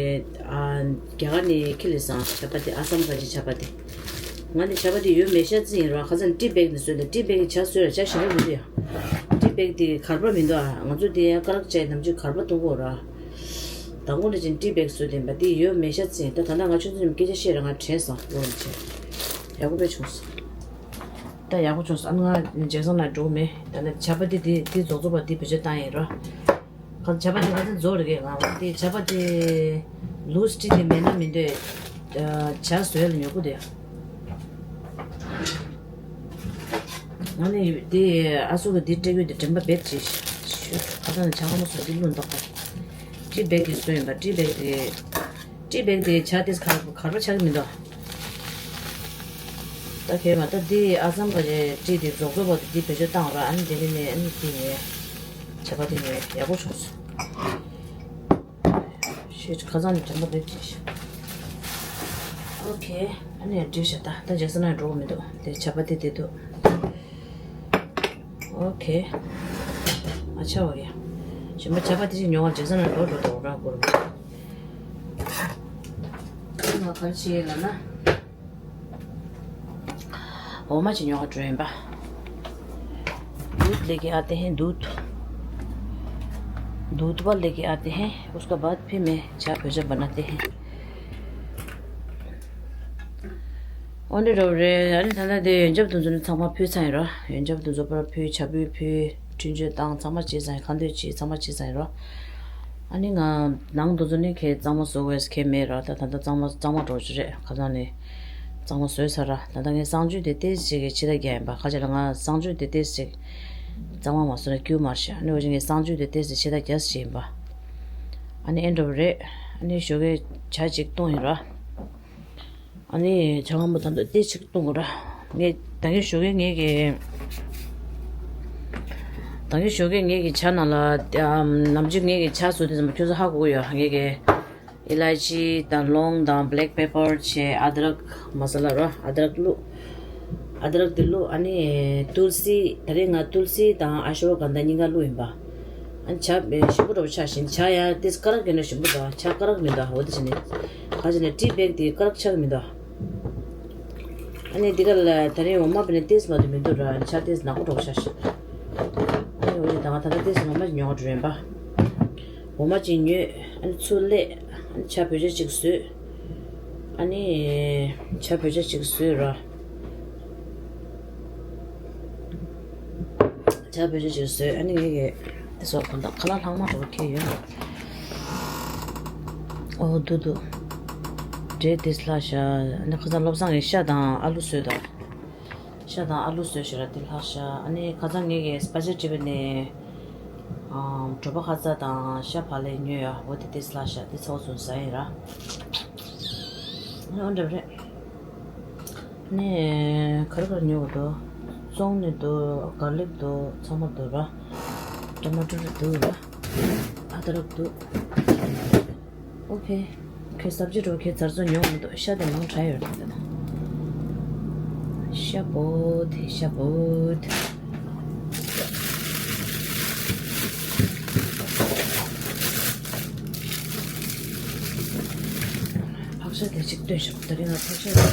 ཨ་རྒྱ་གར་ནས་ཁྱེར་སླེབས་སོང་། ཇ་པ་ཏི་ཨ་སམ་ག་ཅིག་ཇ་པ་ཏི། ང་ནི་ཇ་པ་ཏི་ཡོད་མེད་ཤ་ཚ་ཡིན་ར། ཁ་སང་ཊི་བེག་ནས་བཟོས་ལ། ཊི་བེག་གི་ཇ་བཟོས་ལ་ཇ་ཞིམ་པོ་མི་འདུག་ཡ། ཊི་བེག་དེ་གར་པ་མི་འདུག་ཨ། ང་ཚོ་དེ་ཡ་ཀ་རག་ཅའི་ནམ་རྒྱུན་གར་པ་བཏུང་གོ་ར། དང་པོ་ལ་ཅིག་ཊི་བེག་བཟོས་བསྡད་པ་དེ་ཡོད་མེད་ཤ་ཚ་ཡིན། ད་ད་ལྟ་ང་ཆུང་ཆུང་སྐད་ཆ་བཤད་ར་ང་དྲན་སོང་། ལོ་ནས་བྱས་ཡག་པོ་དཔེ་བྱུང་སོང་། ད་ཡག་པོ་བྱུང་སོང་། ཨ་ནི་ང་ཇེག་སན་ལ་འགྲོ་གི་མེད། ད་ནི་ཇ་པ་ཏི་དེ་དེ་རྫོགས་རྫོགས་པ་དེ་བེད་སྤྱོད་བཏང་ཡིན་ར། ཁ་ཇ་པ་ཏི་ཁ་ཚན་རྫོགས་རེད་གས། ང་དེ་ཇ་པ་ཏི་ལུས་ཊི་དེ་མེད་ན་མི་འདོད། ཇ་བཟོས་ལ་ཉོ་གི་འདུག་ཡ། ང་ནི་དེ་ཨ་སུ་གི་དེ་སྤྲད་ཡོད་དེ་དྲན་པ་བེད་བྱས། ཤུ་ཁ་སང་ནས་ཇ་ཁ་མོ་བཟོ་དེ་བླུགས་འདུག་ག། ཊི་བེག་གི་བཟོས་ཡིན་པ། ཊི་བེག་དེ་ཊི་བེག་དེ་ཇ་དེ་གར་གར་པ་ཆགས་ཀྱི་མི་འདུག། ད་གས་མ་ད་དེ་ཨ་སམ་ག་ཅིག་ཊི་དེ་རྫོགས་རྫོགས་པ་དེ་དེ་བེད་སྤྱོད་བཏང་ར། ཨ་ནི་དེ་ནས་ནས་ཨ་ནི་དེ་ནས་ཇ་པ་ཏི་ནས་ཡག་པོ་བྱུང་སོང་། ཤེས་ཁ་སང་ནས་དྲན་པ་འདུག་ཅེས། ཨོ་ཁེ། ཨ་ནི་འགྲིག་ཤག། ད་ད་ཇེག་སན་ལ་འགྲོ་གི་མི་འདུག། དེ་ཇ་པ་ཏི་དེ་འདུག། ཨོ་ཁེ། ཨ་ཆ་བ་ཡ། གཞན་པ་ཇ་པ་ཏི་ཞིག་ཉོ་བར་ཇེག་སན་ལ་འགྲོ་འགྲོ་འདུག་ར་སྐོར། ང་ག་རེ་བྱེད་ལབ་ན། ओमा ची न्योहा ट्रेन बा। दूध लेके आते हैं, दूध। दूध वाले लेके आते हैं, उसके बाद फिर मैं चाय भुजिया बनाते हैं। འོ་འདི་འདྲ་རེད། ཨ་ནི་ད་ལྟ་དེ་ཡོན་ཆབ་དེ་ཚོ་ནི་ཚང་མ་ཕུལ་ཚར་ཡིན་ར། ཡོན་ཆབ་དེ་ཚོ་པར་ཕུལ། ཇ་ཕུལ་ཕུལ། འཕྲིན་བཅོལ་བཏང་། ཚང་མ་བྱས་ཚར་ཡིན། ཁ་འདོན་བྱས། ཚང་མ་བྱས་ཚར་ཡིན་ར། ཨ་ནི་ང་ནང་དུ་ཚོ་ནི་ཁྱེད་གཙང་མ་བཟོ་དགོས་ཁྱེད་མེད་ར། ད་ད་ལྟ་གཙང་མ་གཙང་མ་འགྲོ་ཞིག་རེད། ཁ་སང་ནས་གཙང་མ་བཟོས་ཚར་ར། ད་ལྟ་ངས་གསང་སྤྱོད་དེ་ཏོག་ཙམ་ཅིག་གི་ཕྱི་ཐག་རྒྱག་ཡིན་པ། ཁ་ཅིག་ལ་ང་གསང་སྤྱོད་དེ་ཏོག་ཙམ་ཅིག་གཙང་མ་མ་བཟོས་ན་སྐྱིད་པོ་མ་རེད་ཤག། ཨ་ནི་འོ་ཅིག་ངས་གསང་སྤྱོད་དེ་ཏོག་ཙམ་ཕྱི་ཐག་རྒྱག་ཟེར་ཡིན་པ། ཨ་ནི་ཨེ་འགྲོ་བ་རེད། ཨ་ནི་ཞོགས་ཀས་ཇ་ཅིག་བཏུང་ཡིན་ར། ཨ་ནི་ཇ་མངར་མོ་ད་ལྟ་ཏོག་ཙམ་བཏུང་དགོས་ར། ངས་ད་གིན་ཞོགས་ཀས་ངས་ཀྱི་ད་གིན་ཞོགས་ཀས་ངས་ཀྱི་ཇ་ནང་ལ་ཨམ་ནམ་རྒྱུན་ངས་ཀྱི་ཇ་བཟོ་དུས་ཙམ་པ་ཁྱོད་ཚོ་ཧ་གོ་གི་ཡོད། ངས་ཀྱི་ཨི་ལའི་ཅི་དང་ལོང་དང་བྷེ་ལེག་པེ་པར་བྱས། ཨ་དྲག་མ་ས་ལ་ར། ཨ་དྲག་བླུགས། ཨ་དྲག་དེ་བླུགས། ཨ་ནི་ཏུལ་སི། ད་རེས་ང་ཏུལ་སི་དང་ཨ་ཤོ་ག་གྷན་དྷ་གཉིས་ཀ་བླུགས་ཡིན་པ། ཨ་ནི་ཇ་ཞིམ་པོ་འདྲ་པོ་ཆགས་ཤིང་། ཇ་ཡང་ཏིས་ཀ་རག་གི་ན་ཞིམ་པོ་འདུག། ཇ་ཀ་རག་མི་འདུག། འོ་དེ་བྱས་ནས་ག་བྱས་ནས་ཊི་བེག་དེ་ཀ་རག་ཆགས་མི་འདུག། ཨ་ནི་འདི་ག་ལ་ད་རིང་འོ་མ་བི་ནི་ཏེས་མ་དུ་མི་འདུག་ར། ཆ་ཏེས་ནག་པོ་འགྲོ་ཤ་ཤ། ཨ་ནི་འོ་ཡི་ད་ང་ད་ལྟ་ཏེས་འོ་མ་ཉོ་འགྲོ་ཡིན་པ། འོ་མ་ཅིག་ཉོས། ཨ་ནི་ཚུར་སླེབས། ཨ་ནི་ཆ་བོད་ཆ་ཅིག་བཟོས། ཨ་ནི་ཆ་བོད་ཆ་ཅིག་བཟོས་ར། ཇ་བོད་ཇ་ཅིག་བཟོས། ཨ་ནི་ངེད་ཀྱིས་དེ་ཚོ་གོན་ད་ཁ་ལག་ལྷག་མ་འགྲོ་ཁེལ་ཡོད། ཨོ་དུ་དུ། འབྲས་དེ་ལྷག་ཤག་ཨ་ནི་ཁ་སང་བློ་བཟང་གིས་ཤ་དང་ཨ་ལུ་བཟོས་དང་། ཤ་དང་ཨ་ལུ་བཟོས་ཤག་ར་དེ་ལྷག་ཤག་ཨ་ནི་ཁ་སང་ངེད་ཀྱིས་སྤ་ཇེ་ཊི་བི་ནས་ཨམ་གྲོད་པ་ཁ་ཚ་དང་ཤ་བག་ལེབ་ཉོས་ཡ། འོ་དེ་དེ་ལྷག་ཤག་དེ་ཚོ་ཚོ་ཟ་ཡིན་ར། ཨ་ནི་འོ་འདྲ་རེད། ནས་ག་རེ་ག་རེ་ཉོ་དགོས་འདུག་བཙོང་ནས་འདུག་གར་ལིག་འདུག་ཚང་མ་འདུག་ར། ཊ་མ་ཊོ་རེ་འདུག་ར། ཨ་ད་རག་འདུག་ཨོ་ཁེ། ཁོས་སབ་ཇི་འགྲོ་ཁེ་ཚར་ཚོ་ཉོ་མི་འདུག་ཤ་དེ་མང་དྲགས་ཡོད་རེད་ད། ཤ་བོ་དེ་ཤ་བོ་དེ། ཕག་ཤ་དེ་གཅིག་སྟོན་ཤོག་ད་རིང་ང་ཕག་ཤ་དེ།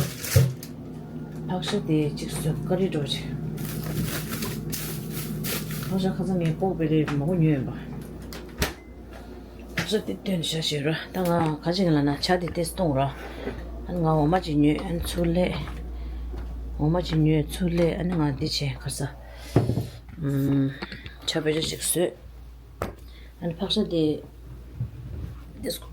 ཕག་ཤ་དེ་གཅིག་བཟོས་ཀ་རི་འགྲོ་ཆེ། ཕག་ཤ་ཁ་སང་ངས་ཀོག་པེ་རེ་མང་པོ་ཉོས་ཡིན་པ། ཕག་ཤ་དེ་སྟོན་ཤ་ཞེས་ར། ད་ང་ག་ཅིག་ལ་ན་ཆ་དེ་ཏེས་གཏོང་ར། ཨ་ནི་ང་འོ་མ་ཅིག་ཉོས། ཨ་ནི་ཚུར་སླེབས། འོ་མ་ཅིག་ཉོས་ཚུར་སླེབས། ཨ་ནི་ང་འདི་བྱས་ཁ་ས། ཨུམ། ཆ་བེད་སྤྱོད་ཅིག་བཟོས། ཨ་ནི་ཕག་ཤ་དེ། དེ་སོ།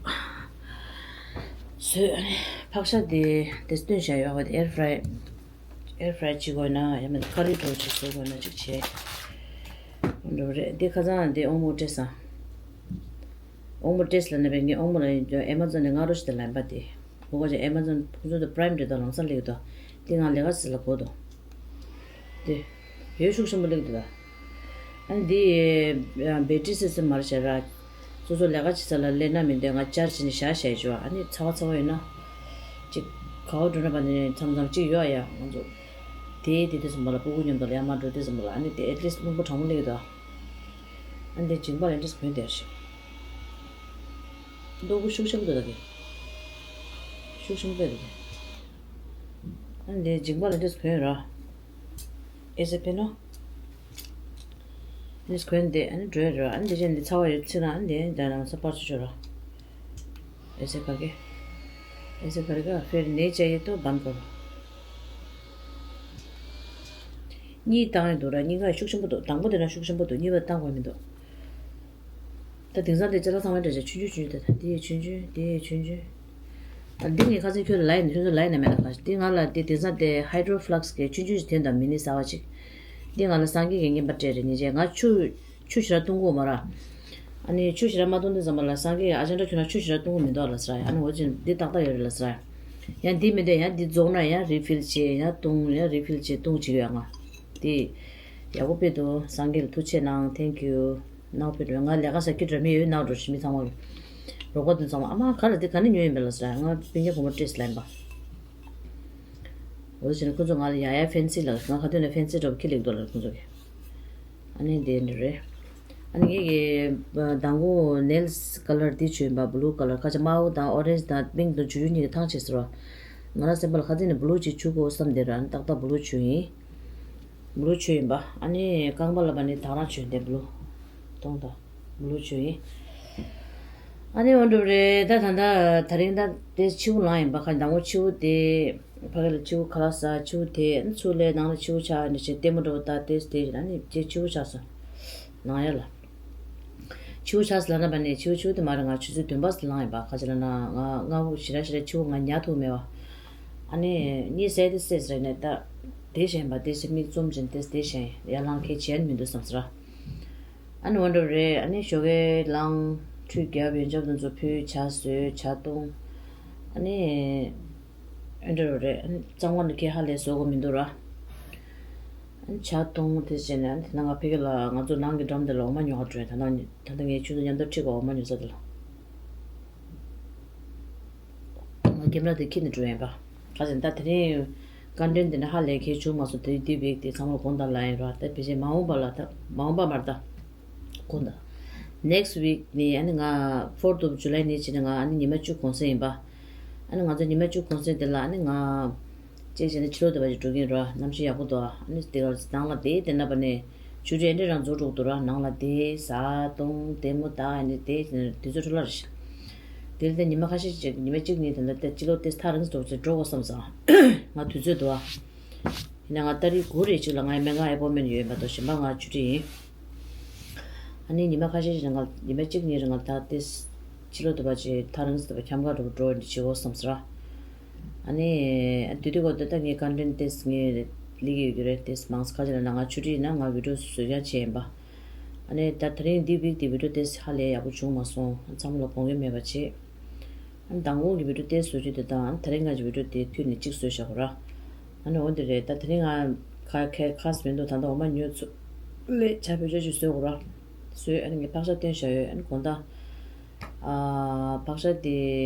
བཟོས། ཨ་ནི་ཕག་ཤ་དེ་དེ་སྟོན་བྱ་ཡོད་པ་དེ་ཨེར་ཕ་རའི། ཨེར་ཕ་རའི་བྱེད་དགོས་ན་ཡང་མིན་ཀ་རི་འདྲ་བོ་ཅིག་བཟོ་དགོས་ན་ཅིག་བྱས། འགྲོ་རེད་དེ་ཁ་སང་དེ་ཨོང་མོ་སྤྲད་སོང་། ཨོང་མོ་སྤྲད་ལབ་ན་བས་ངས་ཨོང་མོ་ལ་ཨེ་མ་ཛོན་ནས་སྔ་དྲོ་ཞིག་དེ་ལན་པ་དེ། ཁོ་ཁོ་ཅིག་ཨེ་མ་ཛོན་ཁོ་ཚོ་དེ་པ་རའིམ་འདྲ་དང་ལམ་སང་སླེབས་འདུག་དེ་ང་ལས་ཀ་ཟེར་ལ་གོ་འདུག་དེ། ཡོད་ཤུགས་ཆེན་པོ་སླེབས་འདུག་ད། ཨ་ནི་འདི་བེ་ཊི་རི་སི་སི་མར་བྱས་ར། སོ་སོ་ལས་ཀ་བྱེད་ས་ལ་སླེབས་ན་མི་འདོད་ང་ཅར་བྱས་ནས་བཞག་བཞག་བྱས་ཨ་ནི་ཚ་བ་ཚ་བ་ཡོད་ན། ཅིག་ག་བ་འགྲོ་ན་བ་ནི་མཚམས་མཚམས་ཅིག་ཡོད་ཨ་ཡ་ང་ཚོ། དེ་དེ་དུས་སུ་མ་ལ་སྤུ་གུ་མཉམ་དུ་ལ་ཡ་མ་འགྲོ་དུས་སུ་མ་ལ་ཨ་ནི་དེ་ཨེ་ཊི་ལི་སི་ཊི་རླུང་བུ་གྲང་མོ་སླེབས་འདུག་ཨ་ནི་དེ་མཇིང་པ་ལ་ཨེ་ཊི་ལི་སི་ཊི་གོན་བསྡད་ཤག་རྡོ་སྐུ་ཤུགས་ཆེན་པོ་འདུག་ད་དེ། ཤུགས་ཆེན་པོ་འདུག་དེ། ཨ་ནི་དེ་མཇིང་པ་ལ་ཨེ་ཊི་ལི་སི་ཊི་གོན་ར། ཨེ་ཟེར་ཕེ་ནོ། ཨེ་ཟེར་གོན་དེ་ཨ་ནི་འགྲོ་ཡ་ར་ཨ་ནི་དེ་བཞིན་དེ་ཚ་བ་ཡོད་ཚིག་ན་ཨ་ནི་དེ་འདྲ་ན་ས་པར་ཆུ་ཆུ་ར། ཨེ་ཟེར་ག་གེ། ཨེ་ཟེར་ག་རེ་ག་ཕེར་ནེ་ཅ་ཡེ་ཏོ་བན་གོ། གཉིས་བཏང་ཡོད་འདུག་ར་གཉིས་ཀ་ཤུགས་ཆེན་པོ་འདུག་དང་པོ་དེ་ན་ཤུགས་ཆེན་པོ་འདུག་གཉིས་པ་བཏང་དགོས་མི་འདུག་ད་དེང་སང་དེ་ཅ་ལག་ཚང་མ་འདྲ་ཅིག་ཆུང་ཆུང་ཆུང་ཆུང་དེ་དང་དེ་ཡི་ཆུང་ཆུང་དེ་ཡི་ཆུང་ཆུང་། ཨ་འདི་ངས་ཁ་སང་ཁྱོད་ལ་ལའི་ནས་ཁྱོད་ཚོ་ལའི་ནས་མེད་ན་ཁ་འདི་ང་ལ་དེ་དེང་སང་དེ་ཧའི་ཌྲོ་ཕ་ལག་སི་གི་ཆུང་ཆུང་ཞིག་དེ་དང་མི་ནི་གསར་བ་ཅིག་འདི་ང་ལ་སངས་རྒྱས་ཀྱི་བསྙེན་པ་སྤྲད་རེད་ཉིན་བྱས་ང་ཆུ་ཆུ་ཞེ་དྲག་བཏུང་གི་ཡོད་མ་ར། ཨ་ནི་ཆུ་ཞེ་དྲག་མ་བཏུང་དུས་ཙམ་པ་ལ་སངས་རྒྱས་ཀྱི་ཨ་ཅག་འདྲ་ཁྱོད་ན་ཆུ་ཞེ་དྲག་བཏུང་གི་མི་འདུག་ལ་ཟེར་ཡ་ཨ་ནི་འོ་ཅིག་འདི་ཏག་ཏག་ཡོད་རེད་ལ་ཟེར་ཡ། ཡང་འདི་མི་འདོད་ཡང་འདི་རྫོགས་ན་ཡང་རི་ཕིལ་བྱེད་ཡང་བཏུང་ཡང་རི་ཕིལ་བྱེད་བཏུང་བྱེད་ཀྱི་ཡོད་ང་། དེ། ཡག་པོ་དཔེ་འདུག་སངས་རྒྱས་ལ་ཐུགས་ཆེ་གནང་thank you ནག་པོ་འགྲོ་ང་ལས་ཀ་ས་ཁྱི་འདྲ་མི་ཡོད་ནག་འགྲོ་ཞི་མི་ཚང་མ་གི། རོགས་པ་དེ་ཚང་མ་ཨ་མ་ག་ལ་དེ་ག་ནས་ཉོས་ཡིན་པས་ལ་ཟེར་ང་སྤུན་ཀྱག་བུ་མོ་སྤྲད་ལན་པ། འོ་དེ་བྱས་ན་ཁོ་ཚོ་ང་ལ་ཡ་ཡ་ཕན་སི་ལ་ང་ག་དུས་ནས་ཕན་སི་འདྲ་པོ་ཁྱི་ལེགས་འདུག་ལ་ཁོ་ཚོ་གི། ཨ་ནི་དེ་འདྲ་རེད། ཨ་ནི་ངེད་ཀྱི་མདང་དགོང་ནེལ་སི་ཀ་ལར་འདི་བྱོས་ཡིན་པ་བླུ་ཀ་ལར་ཁ་ཆེ་དམར་པོ་དང་ཨོ་རེན་ཇི་དང་པིང་ཀི་དང་བྱུག་ཡུ་གཉིས་ཀྱི་ཐང་ཆད་ཟེར་བ། ང་རང་སེམས་པ་ལ་ཁ་ཚིག་ནས་བླུ་ཅིག་བྱུག་དགོས་བསམ་དེ་རང་ཏག་ཏག་བླུ་བྱུག་ཡིན། བླུ་ཆུ་ཡིན་པ། ཨ་ནི་རྐང་པ་ལ་བ་ནི་དག་རང་ཆུ་ཡིན་ཏེ་བླུ། གཏོང་དང་། བླུ་ཆུ་ཡིན། ཨ་ནི་འོ་འགྲོ་རེད་ད་ད་ད་ད་རིང་ད་དེ་ཕྱི་པོ་ལངས་ཡིན་པ་ཁ་ཉིན་དང་པོ་ཕྱི་པོ་དེ། ཕ་གི་ལ་ཕྱི་པོ་ཁ་ལག་ཟ་ཕྱི་པོ་དེ་ཨ་ནི་ཚུར་ལས་ནང་ལ་ཕྱི་པོ་ཆགས་ནི་བྱས་ལྟད་མོ་འགྲོ་ད་དེ་དེ་ཨ་ནི་དེ་ཕྱི་པོ་ཆགས་སོང་། ནང་ཡ་ལ། ཕྱི་པོ་ཆགས་སོང་ལབ་ན་བ་ནི་ཕྱི་པོ་ཕྱི་པོ་དེ་མ་རེད་ང་ཆུ་ཚོད་བདུན་པ་ལངས་ཡིན་པ་ཁ་ཅིག་ལབ་ན་ང་ང་ཞེ་དྲག་ཞེ་དྲག་ཕྱི་པོ་ང་ཉལ་ཐུབ་མེད་པ། ཨ་ནི་གཉིད་སད་དེ་སད་རེད་ནས་ད། དེ་བཞིན་པ་དེ་སེ་མིག་བཙུམ་ཅིང་དེ་དེ་བཞིན་ཡར་ལངས་ཁེལ་བྱེད་མི་འདུག་བསམ་ཟེར། ཨ་ནི་འོ་འདྲ་རེད་ཨ་ནི་ཞོགས་ཀས་ལངས་ཁྲུས་རྒྱབ་ཡོན་ཆབ་དེ་ཚོ་ཕུལ་ཇ་བཟོས་ཇ་བཏུང་། ཨ་ནི་འོ་འདྲ་རེད་ཨ་ནི་གཙང་མ་ནི་ཁྱེད་ཧ་ལས་བཟོ་དགོས་མི་འདུག་ར། ཨ་ནི་ཇ་བཏུང་དེ་བྱས་ནས་ཨ་ནི་དེ་ན་ང་ཕ་གི་ལ་ང་ཚོ་ནང་གི་འགྲམ་དེ་ལ་འོ་མ་ཉོ་བར་འགྲོ་ཡིན་ད་ནང་ད་ལྟ་ངས་ཁྱོད་ཚོ་མཉམ་དུ་ཁྲིད་གོ་འོ་མ་ཉོ་ས་དེ་ལ། ང་ཀེམ་ར་དེ་ཁྱེར་ནས་འགྲོ་ཡིན་པ། ག་ཟེར་ད་དེ་རིང་བཀའ་དྲིན་དེ་འདྲ་ཧ་ལས་ཁྱེར་བྱུང་མ་སོང་དེ་དུས་བིག་དེ་ཚང་མ་དགོངས་དག་ལ་ཡིན་ར་ད་བེད་སྤྱད་མ་འོངས་པ་ལ་ད་མ་འོངས་པ་མར་ད་དགོངས་དག next week ནི་ཨ་ནི་ང་fourth of July ནི་བྱས་ནས་ང་ཨ་ནི་ཉི་མ་བཅུ་གུང་སེང་ཡིན་པ། ཨ་ནི་ང་ཚོ་ཉི་མ་བཅུ་གུང་སེང་དེ་ལ་ཨ་ནི་ང་ ཅེས་བྱས་ནས་ཕྱི་ལོགས་དེ་བ་ཞིག་འགྲོ་གིན་ར། གནམ་གཤིས་ཡག་པོ་འདུག་ཨ་ནི་དེ་ག་ནང་ལ་བསྡད་དེ་ན་པ་ནས་ཆུ་ཊི་ཨེ་འདྲ་རང་རྫོགས་འགྲོ་གི་འདུག་ར། ནང་ལ་བསྡད་ཟ་འཐུང་ལྟད་མོ་ལྟ། ཨ་ནི་བསྡད་དེ་ཚོ་འཕྲོ་བརླག་རེད་ཤག་དེ་ལ་ད་ཉི་མ་ཁ་ཤས་ཅིག་ཉི་མ་གཅིག་གཉིས་དེ་འདྲ་ད་ཕྱི་ལོགས་དེ་ཐག་རིང་སོགས་ཚོ་འགྲོ་དགོས་བསམ་སོང་། ང་དུས་ཚོད་འདུག་ཨ། ཡིན་ན་ང་ཏ་རིག་དགུ་རེ་གཅིག་ལ་ངའི་སྨན་ཁང་ཨེ་པོ་མེན་ཡོད་མ་གཏོགས་གཞན་པ་ང་ཆུ་ཊི་ཡིན། ཨ་ནི་ཉི་མ་ཁ་ཤས་ཤིག་ང་ཉི་མ་གཅིག་གཉིས་རིང་ང་ད་ཏེས་ཕྱི་ལོགས་དུ་བ་ཅིག་ཐག་རིང་སུ་དུ་བ་འཁྱམ་ག་འགྲོ་འགྲོ་འདི་བྱེད་འོ་བསམ་ཟེར། ཨ་ནི་དུས་དུས་གོ་ད་ད་ངའི་ཀོན་ཊེན་ཏེས་ངའི་ལི་གི་ཡོད་རྒྱུ་རེད། ཏེས་མང་ཁ་ཅིག་ལ་ན་ང་ཆུ་ཊི་ཡིན་ན་ང་བི་ཌིའོ་བཟོ་རྐྱང་བྱས་ཡིན་པ། ཨ་ནི་ད་ད་རིང་འདི་བིག་དེ་བི་ཌིའོ་ཏེས་ཧ་ལས་ཡག་པོ་བྱུང་མ་སོང་། ཚང་མ་ལ་དགོངས་ཀྱི་མེད་པ་བྱེད། ཨ་ནི་མདང་དགོང་གི་བི་ཌིའོ་དེ་བཟོ་རྒྱུ་དེ་དང་ཨ་ནི་དེ་རིང་ང་གི་བི་ཌིའོ་དེ་མཐུད་ནས་གཅིག་བཟོས་བཞག་གོ་ར། ཨ་ནི་འོ་འདི་རེད། ད་དེ་རིང་ང་ཁ་ཁ་ཁ་སི་མི་འདུག་ད་ལྟ་འོ་མ་ཉོ་ཚུ་ལས་ཆ་བོད་ཆ་ཞིག་བཟོས་གོ་ར། བཟོས་ཨ་ནི་ངས་ཕག་ཤ་བཏོན་བཞག་ཡོད། ཨ་ནི་དགོང་དག་ཨ་ཕག་ཤ་དེ་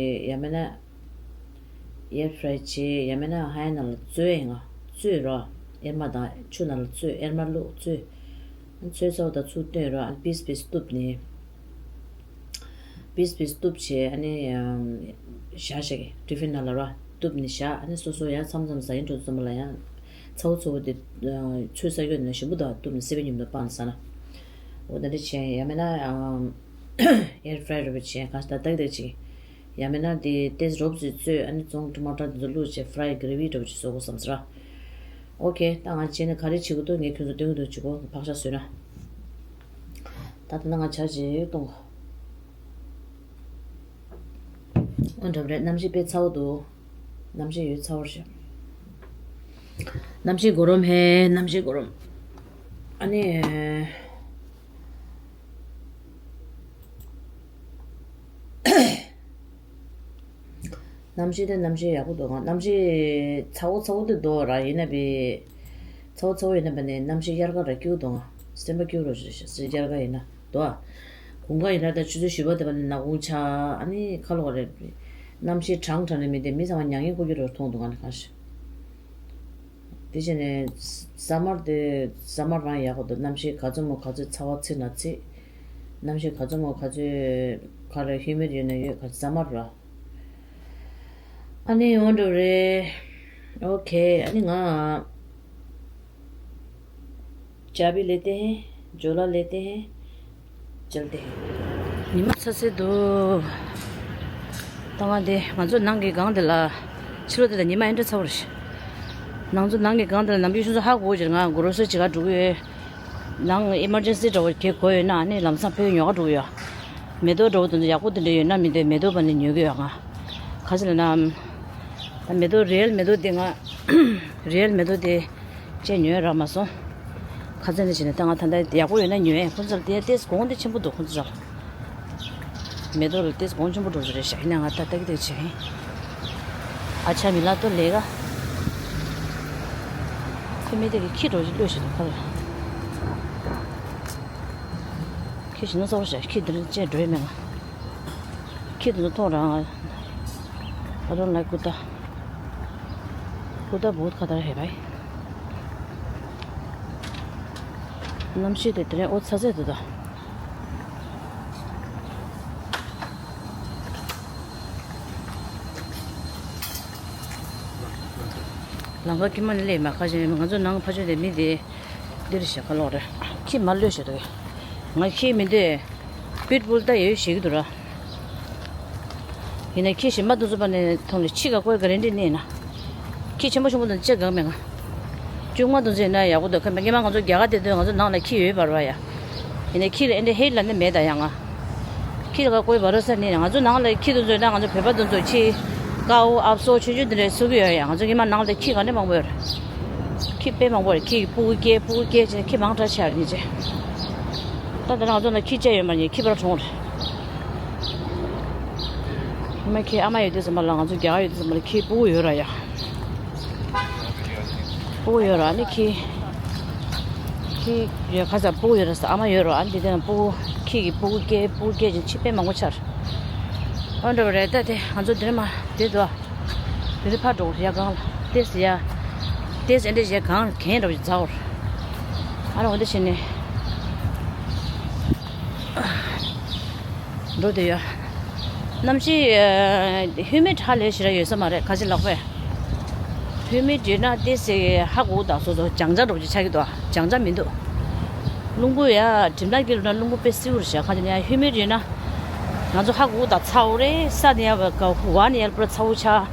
ཡ་མེད་ན་ཨེར་ཕ་རའི་བྱེད། ཡ་མེད་ན་ཧ་ཡ་ནང་ལ་བཙོས་ཡིན། ང་བཙོས་ར། ཨེར་མ་དང་ཆུ་ནང་ལ་བཙོས། ཨེར་མ་བླུགས་བཙོས། ཨ་ནི་ཚོས་ཚ་བོ་དང་ཚུར་བཏོན་ར། ཨ་ནི་པིས་པིས་གཏུབ་ནས། པིས་པིས་གཏུབ་བྱས་ཨ་ནི་ཨམ་བཞག་བཞག་གི་ཊི་ཕིན་ནང་ལ་ར་གཏུབ་ནས་བཞག་ཨ་ནི་སོ་སོ་ཡང་མཚམས་མཚམས་ཟ་ཡིན་འགྲོ་ཙམ་ལ་ཡང་ཚ་བོ་ཚ་བོ་དེ་ཨ་ཚོས་ས་གཡོ་ནས་ཞིམ་པོ་འདུག་གཏུབ་ནས་སི་པན་མཉམ་དུ་སྤངས་ནས་ཟ་ན། འོ་ད་འདི་བྱས་ཡང་མིན་ན་ཨམ་ཨེར་ཕ་རའི་ར་བྱས་གང་ཞིག་ད་ཏག་ཏག་ཅིག་ཡང་མིན་ན་དེ་ཏེས་རོབ་ཙམ་བཙོས་ཨ་ནི་བཙོང་ཊ་མ་ཊར་དེ་ཚོ་བླུགས་བྱས་ཕ་རའི་གྷི་རེ་བི་འདྲ་བོ་ཅིག་བཟོ་དགོས་བསམ་ཟེར་ར། ཨོ་ཁེ། ད་ང་བྱས་ནས་ག་རེ་བྱེད་དགོས་འདུག་ངས་ཁྱོད་ཚོ་སྟོན་གྱི་འདུག་བྱེད་དགོས། ཕག་ཤ་བཟོས་ན། ད་ད་ནང་ང་ཇ་ཅིག་གཏོང་། ཨོ་འདྲ་པོ་རེད། གནམ་གཤིས་དཔེ་ཚ་བོ་འདུག་གནམ་གཤིས་ཡོད་ཚ་བོ་རེད། གནམ་གཤིས་གོ་རོམ་ཧེ། གནམ་གཤིས་གོ་རོམ། ཨ་ནི། གནམ་གཤིས་དེ་གནམ་གཤིས་ཡག་པོ་འདུག་ག་གནམ་གཤིས་ཚ་བོ་ཚ་བོ་དེ་འདུག་ར། ཡིན་ན་བི། ཚ་བོ་ཚ་བོ་ཡིན་ན་བ་ནི་གནམ་གཤིས་དབྱར་ཁ་ར་སྐྱིད་པོ་འདུག་ག་སེམས་པ་སྐྱིད་པོ་ར་ཞིག་དབྱར་ཁ་ཡིན་ན་འདུག་ག་དགུན་ཁ་ཡིན་ན་ད་ཆུ་ཚོད་བཞི་པ་དེ་བ་ནི་ནག་ཁུང་ཆགས། ཨ་ནི་ཁ་ལོག་རེད། གནམ་གཤིས་གྲང་དྲགས་ནས་མི་དེ་མི་ཚང་མ་མྱ་ངན་ཁུག་གི་རོ་མཐོང་འདུག་ག་ནི་གང་ཞིག་དེ་བྱས་ནས་ས་མར་དེ་ས་མར་རང་ཡག་པོ་འདུག་གནམ་གཤིས་ག་ཚོད་མོ་ག་ཚོད་ཚ་བ་ཚིག་ན་ཚིག་གནམ་གཤིས་ག་ཚོད་མོ་ག་ཚོད་ག་རེ་ཧིའུ་མིཌ་ཡོད་ན་ཡོད། ག་ཚོད་ས་མར་ར། ཨ་ནི་འོ་འདྲ་རེད། ཨོ་ཁེ། ཨ་ནི་ང་ཅ་བི་ལེ་ཏེ་ཧེ། ཇོ་ལ་ལེ་ཏེ་ཧེ། ཇལ་ཏེ་ཧེ། ཉི་མ་ཚ་སེ་འདུག་ད་ང་དེ་ང་ཚོ་ནང་གི་སྒང་དེ་ལ་ཕྱི་ལོགས་དེ་ལ་ཉི་མ་ཨེ་འདྲ་ཚ་བོ་རེད། ནང་ཚོ་ནང་གི་སྒང་དེ་ལ་ནམ་རྒྱུན་ཆུ་ཚོད་ཧ་གོ་གི་ང་གོ་རོ་སོ་ཅིག་ག་འགྲོ་གི་ཡོད། ནང་ཨི་མར་ཇེན་སི་འདྲ་བོ་གེ་དགོས་ཡོད་ན་ཨ་ནི་ལམ་སང་ཕེབས་ཉོ་ག་འགྲོ་གི་ཡོད། མེ་ཏོག་འདྲ་བོ་དེ་ཚོ་ཡག་པོ་དེ་འདྲ་ཡོད་ན་མི་འདོད་མེ་ཏོག་པ་ནི་ཉོ་གི་ཡོད་ང་། ག་ཚོད་ལ་ན། ད་མེ་ཏོག་རི་ཡལ་མེ་ཏོག་དེ་ང་རི་ཡལ་མེ་ཏོག་དེ་ཅེས་ཉོས་རག་མ་སོང་། ཁ་ཚན་དེ་བྱས་ནས་ད་ང་ད་ལྟ་ཡག་པོ་ཡོད་ན་ཉོས། ཁོང་ཚོར་དེ་ཏེས་གོང་དེ་ཆེན་པོ་འདུག་ཁོང་ཚོ་ཚོར་མེ་ཏོག་ལ་ཏེས་གོང་ཆེན་པོ་འགྲོ་ཚོ་རེད་ཤག་ཡིན་ན་ང་ད་ལྟ་གི་དེ་བྱས། ཨ་ཆ་མི་ལ་ཏོ་ལས་ཀ་ཁོས་མི་དེ་གི་ཁྱི་འགྲོ་ཞིག་ལོས་ཞིག་འདུག་ཁ་ལ། ཁྱི་ཞིག་ན་ཚོར་ཤག་ཁྱི་དེ་རིང་ཅེས་འགྲོ་ཡི་མེད་ང་། ཁྱི་དེ་ཚོ་མཐོང་རང་། I don't like ཀུ་ཏ། ཀུ་ཏ་བུ་ཁ་ཏར་ཧེ་བའི། གནམ་གཤིས་དེ་དེ་རིང་ཨོ་ཚ་ཚད་དུ་ད། ལམ་ཁ་ཀྱི་མ་ནི་ལས་མ་ཁ་ཞིག་ང་ཚོ་ནང་ཕ་ཆོས་དེ་མི་དེ། འདིར་ཞེ་ཁ་ལོག་རེད། ཁྱི་མ་ལོས་ཞེ་འདུག་ང་ཁྱི་མི་འདོད། པིཊ་བུལ་ད་ཡོད་ཞེ་གི་འདུག་ར། ཡིན་ན་ཁྱི་ཞིམ་པ་འདུག་ཚོ་པ་ནས་མཐོང་ལ་ཁྱི་ག་ཀོའི་ག་རེ་འདྲི་ནས་ན། ཁྱི་ཆེན་པོ་ཆེན་པོ་འདུག་ཅེས་གང་མེད་ང་། ཆུང་མ་འདུག་ཚོ་ཡིན་ན་ཡག་པོ་འདུག་ཁ་མེད་སྔོན་མ་ང་ཚོ་རྒྱ་གར་དེ་དུས་ང་ཚོ་ནང་ལ་ཁྱི་ཡོད་པ་ར་ཡ། ཡིན་ན་ཁྱི་ལ་ཨེ་འདྲ་ཧེ་ལ་ནི་མེད་ད་ཡ་ང་། ཁྱི་ལ་ག་ཀོའི་བ་རོ་ས་ནི་ང་ཚོ་ནང་ལ་ཁྱི་འདུག་ཚོ་ཡིན་ན་ང་ཚོ་བོད་པ་འདུག་ཚོ་ཁྱི། ཀའུ་ཨབ་སོ་ཆུང་ཆུང་འདི་འདྲ་གསོ་གི་ཡོད་ཡ། ང་ཚོ་སྔོན་མ་ནང་ལ་ཁྱི་ག་འདྲ་མང་པོ་ཡོད་ར། ཁྱི་དཔེ་མང་པོ་རེད། ཁྱི་གི་སྤུ་གུ་སྐྱེ་སྤུ་གུ་སྐྱེ་བྱས་ནས་ཁྱི་མང་དྲགས་ཆགས་རེད་ཉེ་ཆེ། ད་ད་ང་ཚོ་ན་ཁྱི་བཅས་ཡོད་མ་རེད། ཁྱི་པར་གྲོངས་རེད། ཨ་མ་ཁྱི་ཨ་མ་ཡོད་དུས་ཙམ་པ་ལ་ང་ཚོ་རྒྱ་གར་ཡོད་དུས་ཙམ་པ་ལ་ཁྱི་སྤུ་གུ་ཡོད་ར་ཡ། སྤུ་གུ་ཡོད་ར་ཨ་ནི་ཁྱི། ཁྱི་ཡོད་ཁ་ཚ་སྤུ་གུ་ཡོད་ར་ས་ཨ་མ་ཡོད་ར་ཨ་ནི་དེ་དེ་ན་སྤུ་གུ་ཁྱི་གི་སྤུ་གུ་སྐྱེ་སྤུ་གུ་སྐྱེ་ཅིང་ཁྱི་དཔེ་མང་པོ་ཆགས་ར། ཨ་འདྲ་བ་རེད། ད་དེ་ང་ཚོ་དེ་རིང་མ་དེ་འདུག་དེ་རིང་ཕར་འགྲོ་ཡ་གང་ལ་ཏེས་ཡ། ཏེས་ཨེ་འདྲ་བྱས་གང་གན་འགྲོ་བྱས་ཚ་བོར། ཨ་ར་འོ་འདི་བྱས་ནས་འགྲོ་དེ་ཡ། གནམ་གཤིས་ཧུ་མི་ཌི་ཧ་ལས་ཞེ་དྲག་ཡོད་ས་མ་རེད། ཁ་ཆེ་ལག་པས། ཧུ་མི་ཌི་ཡོད་ན་ཏོག་ཙམ་ཧ་གོ་དང་། སོ་སོ་སྦྱང་ཆ་འདྲ་པོ་ཅིག་ཆགས་ཀྱི་འདུག་སྦྱང་ཆ་མི་འདུག་རླུང་བུ་ཡ་གྲིབ་ནག་གི་ལུང་ན་རླུང་བུ་དཔེ་སེའུ་རེད་ཤག་ཁ་ཅིག་ནས་ཡ་ཧུ་མི་ཌི་ཡོད་ན། ང་ཚོ་ཧ་གོ་དང་། ཚ་བོ་རེད། ས་ནས་ཡ་བ་ག་ཝ་ནས་ཡར་པུ་ར་ཚ་བོ་ཆགས།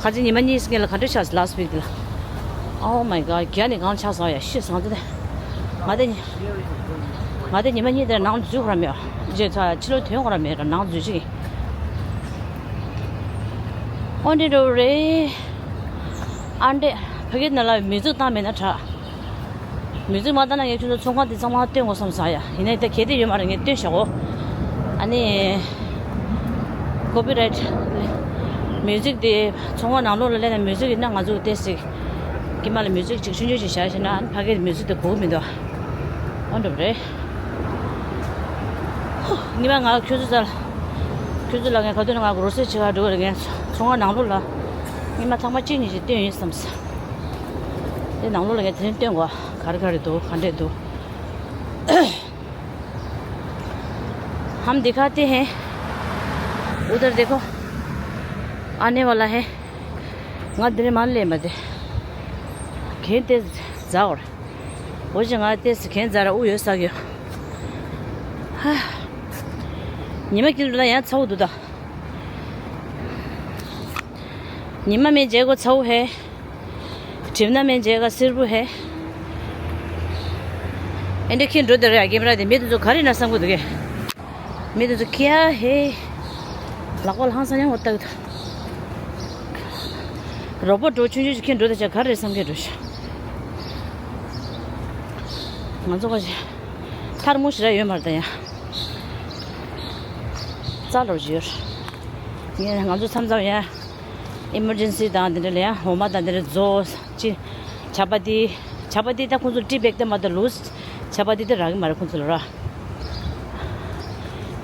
ཁ་ཅིག་ཉི་མ་གཉིས་སྔོན་ལ་ག་འདྲ་ཆགས་སོང་། ལ་སི་ཊི་ཝིག་དེ་ལ། Oh my God, རྒྱ་ནས་གང་ཆགས་སོང་ཡ། ཤི་སོང་ང་ཚོ་དེ། ང་དེ་ང་དེ་ཉི་མ་གཉིས་དེར་ནང་འཛུལ་ཁོ་ར་མེད། རྗེས་ཚ་ཕྱི་ལོགས་ཐོན་ཁོ་ར་མེད་ར། ནང་འཛུལ་ཅིག་འོ་འདྲ་འགྲོ་རེད། ཨ་འདྲས་ཕ་གི་ནང་ལ་མིའུ་ཛིག་བཏང་མེད་ན་དྲག་མིའུ་ཛིག་མ་བཏང་ན་ངས་ཁྱོད་ཚོ་ཚོང་ཁང་འདི་ཚང་མ་སྟོན་དགོས་བསམ་སོང་ཡ། ཡིན་ནའི་ད་གལ་ཏེ་ཡོད་མ་རེད། ངས་སྟོན་བཞག་གོ་ཨ་ནི་ཀོ་པི་རའེ་ཊི་མིའུ་ཛིག་དེ་ཚོང་ཁང་ནང་ལོགས་ལ་སླེབས་ན་མིའུ་ཛིག་ཡིན་ན་ང་ཚོ་ཏོག་ཙམ་དཀྱིལ་མ་ལ་མིའུ་ཛིག་ཅིག་ཆུང་ཆུང་ཅིག་བཞག་ཤེ་ན། ཨ་ནི་ཕ་གིའི་མིའུ་ཛིག་དེ་གོ་གི་མི་འདུག་འོ་འདྲ་པོ་རེད། ཧུ། ཉི་མ་ང་ཁྱོད་ཚོ་ཚ་ལ། ཁྱོད་ཚོ་ལ་ངས་ག་དུས་ནས་ང་གོ་རོ་སི་ཊི་བྱེད་ག་འགྲོ་གི་རེད། ངས་ཚོང་ཁང་ནང་ལོགས་ལ་ཉི་མ་ཐེངས་མ་གཅིག་གཉིས་ཅིག་སྟོན་ཡིན་བསམ་སོང་། དེ་ནང་ལོགས་ལ་ངས་དེ་རིང་སྟོན་དགོས། ག་རེ་ག་རེ་འདུག་ག་འདྲས་འདུག हम दिखाते हैं। उधर देखो, आने वाला है। ང་འདི་ནས་མར་སླེབས་མ་དེ། གན་ཏོག་ཙམ་འཛག་གོ་ར། འོ་ཅི་ང་ཏོག་ཙམ་གན་འཛག་ར་དབུགས་ཡོད་ས་གི། ཧ། ཉི་མ་དཀྱིལ་དུ་ལ་ཡང་ཚ་བོ་འདུག་ད། ཉི་མ་མེད་རྗེས་གོ་ཚ་བོ་ཧེ། གྲིབ་ནག་མེད་རྗེས་ག་སེར་པོ་ཧེ། ཨེ་འདྲ་ཁྱེད་འགྲོ་དེ་རེད་ཡ། ཀེམ་ར་དེ་མི་དེ་ཚོ་ག་རེ་ན་བསམ་གི་འདུག་གས། མི་དེ་ཚོ་ཁྱེད་ཧེ། ལག་པ་ལྷང་སང་ཡང་འོ་ལྟ་གི་འདུག་རོ་པོ་འགྲོ་ཆུང་ཆུང་ཅིག་ཁྱེད་འགྲོ་དེ་ཆ་ག་རེ་བསམ་གི་འགྲོ་ཤག་ང་ཚོ་ག་ཞིག་ཐར་མོ་ཞིག་ར་ཡོད་མ་རེད་ད་ཡ། རྩ་ལོར་ཞིག་ཡོད། ངས་ང་ཚོ་མཚམས་མཚམས་ཡ། ཨི་མར་ཇེན་སི་དང་དེ་འདྲ་ལ་ཡང་འོ་མ་དང་དེ་འདྲ་རྫོགས་ཅི། ཇ་པ་ཏི། ཇ་པ་ཏི་ད་ཁོང་ཚོ་ཏི་བེག་དེ་མ་གཏོགས་ལུས་ཇ་པ་ཏི་དེ་རག་གི་མ་རེད་ཁོང་ཚོ་ལ་ར།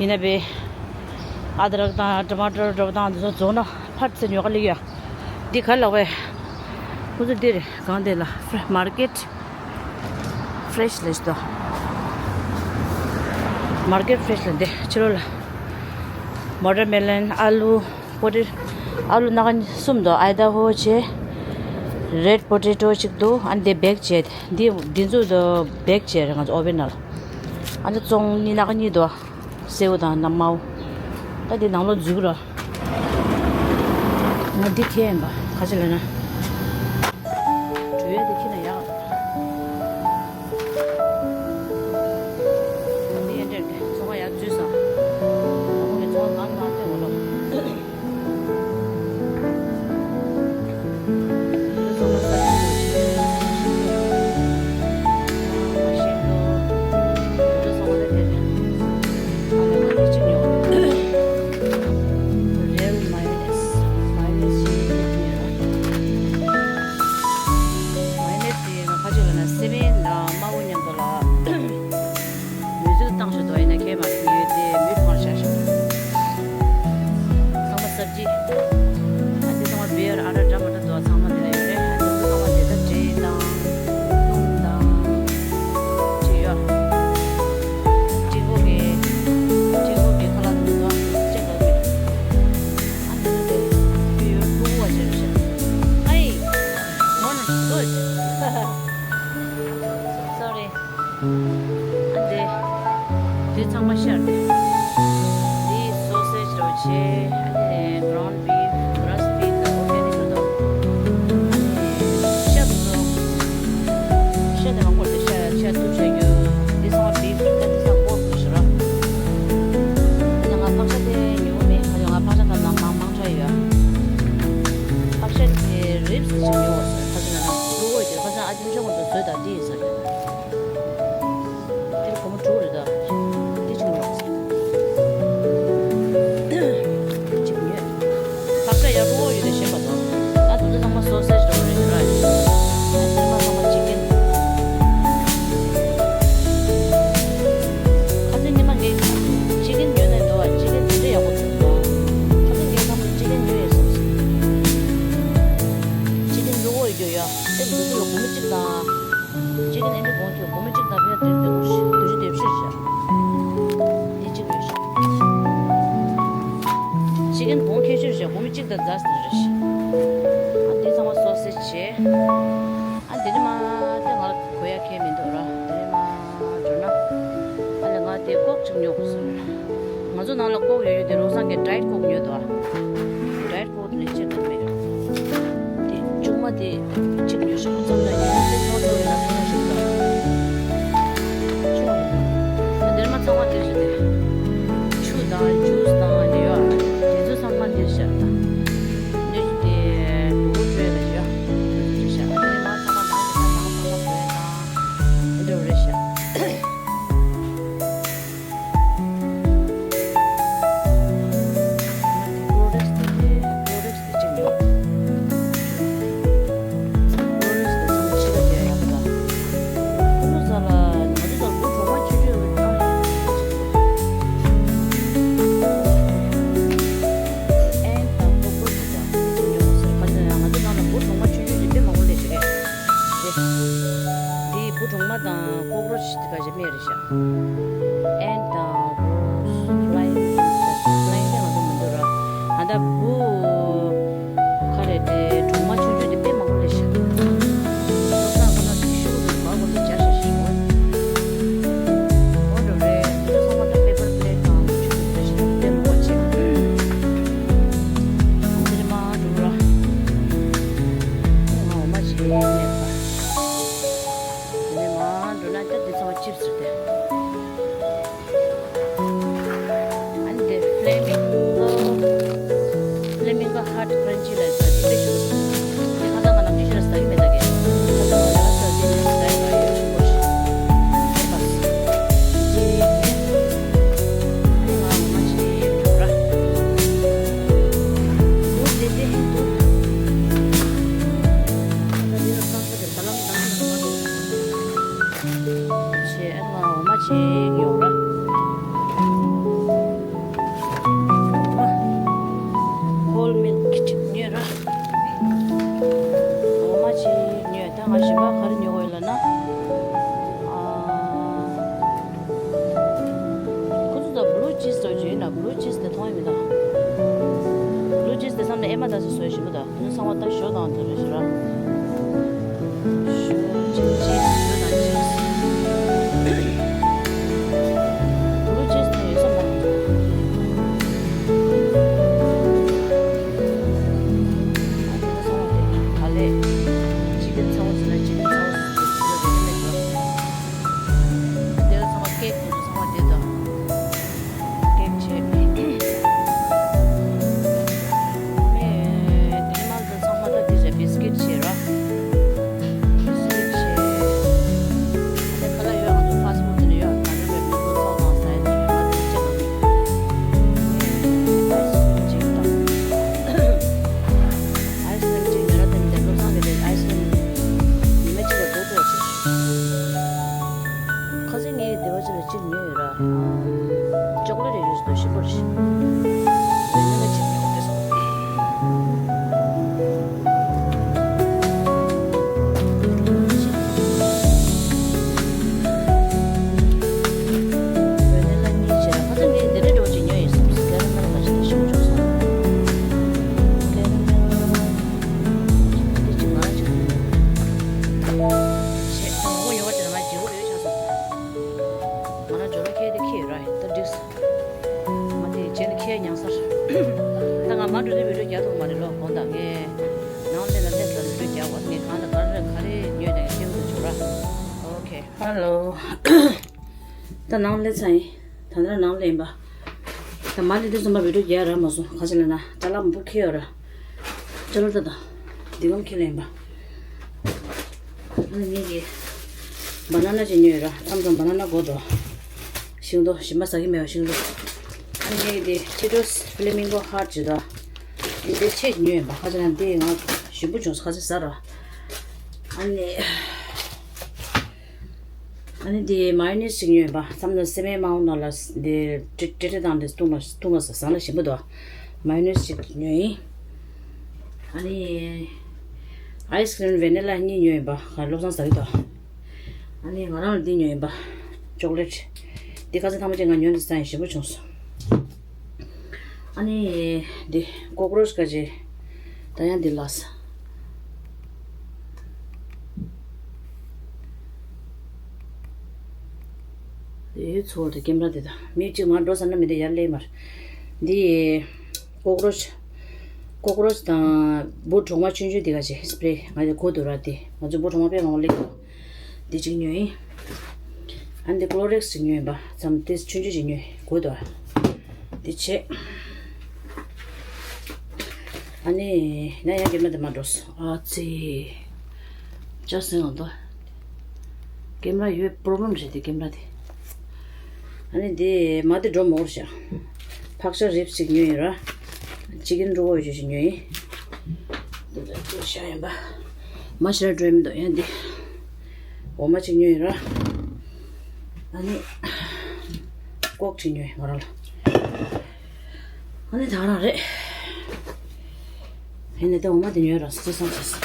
ཡིན་ན་བས། ཨ་དྲག་དང་ཊ་མ་ཊར་འདྲ་པོ་དང་དེ་ཚོ་རྫོགས་ན་ཕར་ཚུར་ཉོ་ག་སླེབས་ཡ། འདི་ག་ལ་བས། ཁོང་ཚོ་འདིར་གང་དེ་ལ་མར་ཀེ་ཊི། Fresh list. Market fresh ལ་འདི་ཕྱི་རོལ་ལ། Watermelon, ཨ་ལུ། པོ་ཏེ། ཨ་ལུ་སྣ་ཁ་གསུམ་འདུག་ཨའི་ད་ཧོ་བྱས། རེད་པོ་ཏེ་ཏོ་གཅིག་འདུག་ཨ་འདི་བེག་བྱས། འདི་འདི་ཚོ་འདི་བེག་བྱས་རེད་ང་ཚོ་ཨོ་བན་ནང་ལ། ཨ་འདི་བཙོང་གཉིས་སྣ་ཁ་གཉིས་འདུག་སེའུ་དང་ནམ་མའོ། ད་འདི་ནང་ལོགས་འཛུལ་རོགས། ང་འདི་ཁྱེར་ཡིན་པ་ག་ཅི་ལབ་ན། འགྲོ་ཡ་འདི་ཁྱེར་ན་ཡག་འདི་ཡན་འདྲེར་འདི་ཚོང་ཁང་ཡར་འཛུལ་སོང་། ཨ་ཁུ་གི་ཚོང་ཁང་གང་མ་སྟོན་འོ་ལོ། མ་ཡོ་ནེ་སི་དེ་ང་ཁ་ཅིག་ལ་ན་སེ་བན་དང་དམར་པོ་མཉམ་དུ་ལ། མུ་ཟིག་བཏང་ཞིག་དོ་ཡིན་ན་ཁྱེད་མ་རེད་ཡོད་དེ་མུ་མར་བཞག་ཞིག་ཚང་མ་སབ་ཇི། ཨ་ཙི་ཚང་མ་བེར་ཨ་ར་འདྲ་མ་འདྲ་དོ་ཚང་མ་དེ་ལ་ཡོད་རེད། ཨ་ཙི་ཚང་མ་དེ་ད་འབྲས་དང་ལུང་དང་ཅི་ཡོད། ཅི་གོ་གི་ཅི་གོ་གི་ཁ་ལག་དེ་ཚོ་ཅི་གོ་གི། ཨ་ཙི་ཚང་དེ་བེར་ཕུ་བ་ཅི་རེད་ཤག་ཨའི། Morning. Good. Sorry. ཨ་འདི། འདི་ཚང་མ་ཤར་ཏེ། འདི་སོ་སེ་ཇི་རོ་ཆེ། ཨ་ནི་ground beef, roast beef དང་འོ་དེ་འདི་ཚོ་དང་། ཤ་དེ་ཚོ། ཤ་དེ་མང་པོ་རེད་དེ་ཤ་ཤ་བཏུབ་བྱས་རྒྱུ། འདི་ཚང་མ་beef རེད་དེ་འདི་ཚང་མ་pork རེད་ཤག་ར། ཨ་ནི་ང་ཕག་ཤ་དེ་ཉོ་གི་མེད། ཁ་ཅིག་ང་ཕག་ཤ་དང་ནང་མང་མང་ཆགས་ཡོད། ཕག་ཤ་དེ་རིབ་སི་ཅིག་ཉོ་བ་སོང་། ཁ་ཅིག་ལ་ན་ལུ་གོ་ཡོད་དེ་ཁ་ཅིག་ཨ་ཅུང་ཆུང་བ་དེ་བཟོས་དང་འདི་ཡིན་ས་རེད། འདིར་སྒོར་མོ་དྲུག་རེད་ད། འདི་ཆུང་རོགས། གཅིག་ཉོས། ཕག་ཤ་ཡར་རུ་ཡོད་དེ་ཤེས་པ་དང་། ད་དུང་འདི་ཚང་མ་སོ་སེ་ཇི་རོ་རེད་ར། ཨ་ཚང་མ་ཚང་མ་ཅི་ཀེན། ཁ་སང་ཉི་མ་ངས་ཅི་ཀེན་ཉོས་ནས་འདུག་ཨ་ཅི་ཀེན་དེ་འདྲ་ཡག་པོ་འདུག་ཁ་སང་ངས་ཚང་མ་ཅི་ཀེན་ཉོས་ཡོད་བསམ་སོང་། ཅི་ཀེན་ལུ་གོ་ཡོད་ཡ། ཨེ་འདི་ཚོ་ལ་སྒོར་མོ་གཅིག་དང་། ཅི་ཀེན་ཨེ་འདྲ་གོང་ཁེ་སྒོར་མོ་གཅིག་དང་ཕི་ཡ་དེར་དེར་བདུན་ཅུ་དེ་ཕྱིར་བཞག་འདི་གཅིག་རེད་ཤག་ཅི་ཀེན་གོང་ཁེ་ཕྱིར་བཞག་སྒོར་མོ་གཅིག་དང་རྫ་ཟེར་རེད་ཤག་ཨ་འདི་ཚང་མ་སོ་ ཟེར་བྱས། ཨ་དེ་ནི་མ་དེ་ང་ལ་གོ་ཡ་ཁྱད་མི་འདུག་ར། དེ་ནི་མ་འགྲོ་ན། ཨ་ལས་ང་དེ་ཀོག་ཅིག་ཉོ་དགོས་ཟེར། ང་ཚོ་ནང་ལ་ཀོག་ཡོད་ཡོད་དེ་རོགས་སངས་ཀྱི་ཌའེ་ཊི་ཀོག་ཉོས་འདུག་ཨ། ཌའེ་ཊི་ཀོག་ནི་ཅི་ལྟར་མེད། དེ་ཆུང་མ་དེ་གཅིག་ཉོ་ཤོག་ཙམ་ལ་ཡིན་ན་དེ་ཐོག་ཐོག་ཡོད་ན་ཐོག་ཤོག་ཙམ། ཆུང་མ་དེ་འདིར་མ་ཚང་མ་དེ་བཞིན་དེ། ཆུ་དང་ཇུས་དང་ནི་ཡོད་ཨ། དེ་ཚོ་ཚང་མ་འདིར་བཞག་དང་། འདི་དེ་ལུག་བྲོས་ལ་ཡོད། དེ་ཚོ་བཞག་དེ་མ་ཚང་མ་ནང་དེ་མ་ཚང་མ་བྲོས་དང་། འདི་འདྲ་རེད་བཞག་འདི་འབུ་གྲོག་མ་དང་ཀོག་རོ་ཆི་དེ་ག་ཞིག་སྨྲས་རེད་ཤག་ཨེན་དང་རོ་སི་ཕ་ལའིང་ཕ་ལའིང་དེ་ང་ཚོ་མི་འདུག་ར། ང་ད་འབུ་ག་རེ་དེ་གྲོག་མ་ཆུང་ཆུང་དེ་དཔེ་མང་པོ་སླེབས་ཤག་བློ་བཟང་ཁོ་ན་ཤུགས་དེ་མང་པོ་དེ་སྦྱར་ཤག་ཤི་བ། འོ་འགྲོ་རེད། དེ་ཚོ་ཚང་མ་ད་པེ་པར་པི་ལེ་ཊི་དང་ཆུ་དེ་འདྲ་ཞིག་དཔེ་མང་པོ་བྱེད། དེ་ནས་མ་འགྲོ་ར། ང་འོ་མ་བྱེད་མེད་པ། དེ་ནས་མར་འགྲོ་ན་ད་འདི་ཚང་མ་ཅིབ་སི་རེད་དེ། ཨ་ནི་འདི་ཕི་ལེ་མིང་གོ། ཕི་ལེ་མིང་གོ་ཧཊ་ཀྲན་ཆི་ལ་ཟ་འདི་དཔེ་ཞིག་འདུག་འདི་ཁ་སང་ང་ནམ་རྒྱུན་ཞིག་ལ་ཟ་གི་མེད་ད་གས། ཁ་སང་ང་ལ་ཟ་འདི་ནི་ཟ་ཡི་མ་ཡོད་ཆུ་བོ་ཞིག་ཨེ་པ་སི། ཨ་ནི་ང་འོ་མ་ཅིག་འགྲོ་ར། འདུག་དེ་དེ་འདུག་ད་འདི་ལ་སང་ས་དེ་ད་ལམ་ད་ལམ་ད་ལམ་ད་ལམ། ཆེ་ཨ་ང་འོ་མ་ཆེ་ཉོ་ར། འོ་མ་ཧོལ་མིལ་ཁི་ཅིག་ཉོས་ར། འོ་མ་ཆེ་ཉོས། ད་ང་གཞན་པ་ག་རེ་ཉོ་དགོས་ཡོད་ལབ་ན། ཨ། ཁོ་ཚོ་ད་བུ་ལུ་ཅིས་ཟེར་གྱི་ཡོད་ན། བུ་ལུ་ཅིས་དེ་མཐོང་ཡོད་མི་འདུག་བུ་ལུ་ཅིས་དེ་བསམ་ནས་ཨེ་མ་ད་སུ་བཟོས་ཞིག་མི་འདུག་དེ་ཚོ་ཚང་མ་ད་ཞོ་དང་དེ་རེད་ཤག་ར། ཞོ་ཅིག་ཅིག་ཞོ་དང་ཅིག་བུ་ལུ་ཅིས་དེ་ཡོད་ས་མ་རེད། ཨ་དེ་ཚོ་ཚང་མ་དེ་ག་ལེ། ཅི་ཀན་ཚ་བོ་ཟེར་ན་ཅི་ཀན་ཚ་བོ་ཟེར་ན་རེ་ཌི་མེད་ར། དེ་ལ་ཚང་མ་ཀེག་དེ་ཚོ་ཚང་མ་དེ་དང་། ཀེག་བྱས། མེད། དེ་མ་ཚོ་ཚང་མ་ད་དེ་བྱས་བི་སི་ཀིཊ་བྱས་ར། བི་སི་ཀིཊ་བྱས། ཨ་ནི་ཁ་ལག་ཡོད། ང་ཚོ་ཕ་སི་ཕུཌ་དེ་ནི་ཡོད། ད་རེས་བའི་མི་ཚོ་ཚོགས་དང་ས་ཡ་ཚོ་ཡོད། ང་ཚོ་ཅི་ལ་མེད། ཨའི་སི་ཀྲིམ་ཅིག་དང་། ཨའི་སི་ཀྲིམ་ཅིག་ཉོ་ར་དེ་མི་འདྲ། བློ་བཟང་གི་དེ་ཨའི་སི་ཀྲིམ་ཉི་མ་གཅིག་ལ་དགོས་དགོས་བྱས། ཁ་སང་ངས་སྡེ་བ་ཅིག་ལ་གཅིག་ཉོས་ཡོད་ར། ཨ། ཅོག་ལེ་ཊི་ཡོད་ཞིག་འདུག་ཞིམ་པོ་རེད། ཝེ་ནི་ལ་གཅིག་ཉོས་དགོས་སོང་། ཝེ་ནི་ལ་གཉིས་བྱས། ཁ་སང་ངས་འདི་འདྲ་འདྲ་བོ་ཅིག་ཉོས་ཡོད་བསམ་སོང་། ཀེ་ར་མེལ་མ་བྱས་ན་ཞིམ་པོ་བྱུང་སོང་། ཀེ་ར་མེལ་འདི་གཅིག་ང་རང་གཅིག་ཉོས། བྱས་ཙང་ངོ་ཡོད་པ་དེ་ལ་ང་བརྗེ་པོ་ཡོད་ཆགས་སོང་། ང་རང་ཇོ་ལ་ཁྱེར་དེ་ཁྱེར་ར་ད་འགྲིག་སོང་། ང་དེ་རྗེས་ལ་ཁྱེར་མྱངས་ཚར། ད་ང་མ་འགྲོ་དུས་བི་ཌིའོ་རྒྱག་ཐུབ་མ་རེད་ལོ། དགོངས་དག་ངས་ནང་སླེབས་ལ་སླེབས་ལ་བི་ཌིའོ་རྒྱག་པ་ངས་གང་ལ་ག་རེ་ག་རེ་ཉོས་ནས་སྐྱེལ་དུ་བྱུང་ར། ཨོ་ཁེ། ཧ་ལོ། ད་ནང་སླེབས་ཚར་ཡིན། ད་ལྟ་ནང་སླེབས་ཡིན་པ། ད་མ་སླེབས་དུས་ཙམ་པ་བི་ཌིའོ་རྒྱག་རག་མ་སོང་། ག་ཚོད་ལབ་ན་ཅ་ལག་མང་པོ་ཁྱེར་ཡོད་ར། ཅ་ལག་ད་ད་འདི་གམ་ཁྱེར་ལ་ཡིན་པ། ཨ་ནི་ངེད་ཀྱིས་བ་ན་ན་ཅིག་ཉོས་ཡོད་ར། མཚམས་མཚམས་བ་ན་ན་དགོས་འདུག་ཤིང་ཏོག་གཞན་པ་ཟ་གི་མེད་པ་ཤིང་ཏོག་ཨ་ནི་ངེད་ཀྱིས་དེ་ཅི་ཏོས་ཕི་ལེ་མིང་གོ་ཧར་ཊི་ཅིག་དང་། འདི་དེ་ཆེད་ཉོས་ཡིན་པ། ཁ་ཅིག་ན་འདི་ང་ཞིམ་པོ་བྱུང་སོང་། ཁ་ཅིག་ཟ་ར། ཨ་ནི། ཨ་ནི་འདི་མ་ཡོ་ནེ་སི་ཅིག་ཉོས་ཡིན་པ། མཚམས་མཚམས་སེམས་མའི་མང་བོ་ནང་ལ་འདི་ཀྲི་ཀྲི་ཀྲི་དང་འདི་བཏུང་ན་བཏུང་ན་ཟ་ན་ཞིམ་པོ་འདུག་མ་ཡོ་ནེ་སི་ཅིག་ཉོས་ཡིན། ཨ་ནི། ཨའི་སི་ཀྲིམ་ཝེ་ནི་ལ་གཉིས་ཉོས་ཡིན་པ། ང་བློ་བཟང་ཟ་གི་འདུག་ཨ་ནི་ང་རང་ལ་འདི་ཉོས་ཡིན་པ། ཅོག་ལེ་ཊི། འདི་ཁ་སང་ཐེངས་མ་གཅིག་ང་ཉོས་འདི་ཟ་ཡིན། ཞིམ་པོ་བྱུང་སོང་། ཨ་ནི། འདི་ཀོག་རོ་ཆི་ག་ཅི། ད་ཡང་འདི་ལགས། དེའི་ཚོར་དེ་ཀེམ་ར་དེ་དང་མི་གཅིག་མར་འགྲོ་ས་ན་མི་དེ་ཡར་སླེབས་མར། འདི་ཀོག་རོ་ཆི། ཀོག་རོ་ཆི་དང་འབུ་གྲོག་མ་ཆུང་ཆུང་དེ་ག་ཅིག་སི་པི་རེ་ང་དེ་གོ་འདུག་ར། དེ་ང་ཚོ་འབུ་གྲོག་མ་དཔེ་མང་པོ་སླེབས་འདུག་འདི་གཅིག་ཉོས་ཡིན། ཨ་ནི་འདི་ཀློ་རེག་སི་གཅིག་ཉོས་ཡིན་པ་ཙམ་དེ་ཆུང་ཆུང་ཅིག་ཉོས་གོ་འདུག་འདི་བྱས། ཨ་ནི་ན་ཡང་ཀེམ་ར་དེ་མར་འགྲོ་སོང་། ཨ་ཙི། ཅག་སེང་ལ་འདུག་ཀེམ་ར་ཡོད་པྲོབ་ལེམ་རེད་དེ་ཀེམ་ར་དེ། ཨ་ནི་དེ་མ་དེ་འགྲོ་མོར་ཤག་ཕག་ཤ་རིབ་ཞིག་ཉོས་ཡིན་ར། ཅི་ཀན་འགྲོ་བོ་ཡོད་ཅིག་ཉོས་ཡིན། དེ་ལ་དེ་ཤ་ཡིན་པ། མ་ཤ་ར་འགྲོ་མི་འདུག་ཡང་དེ། འོ་མ་ཅིག་ཉོས་ཡིན་ར། ཨ་ནི། ཀོག་ཅིག་ཉོས་ཡིན་ང་རང་ལ། ཨ་ནི་ད་རང་རེད། ཡིན་ནའི་དེ་འོ་མ་དེ་ཉོས་ར་སོ་སོ་བསམ་བྱས།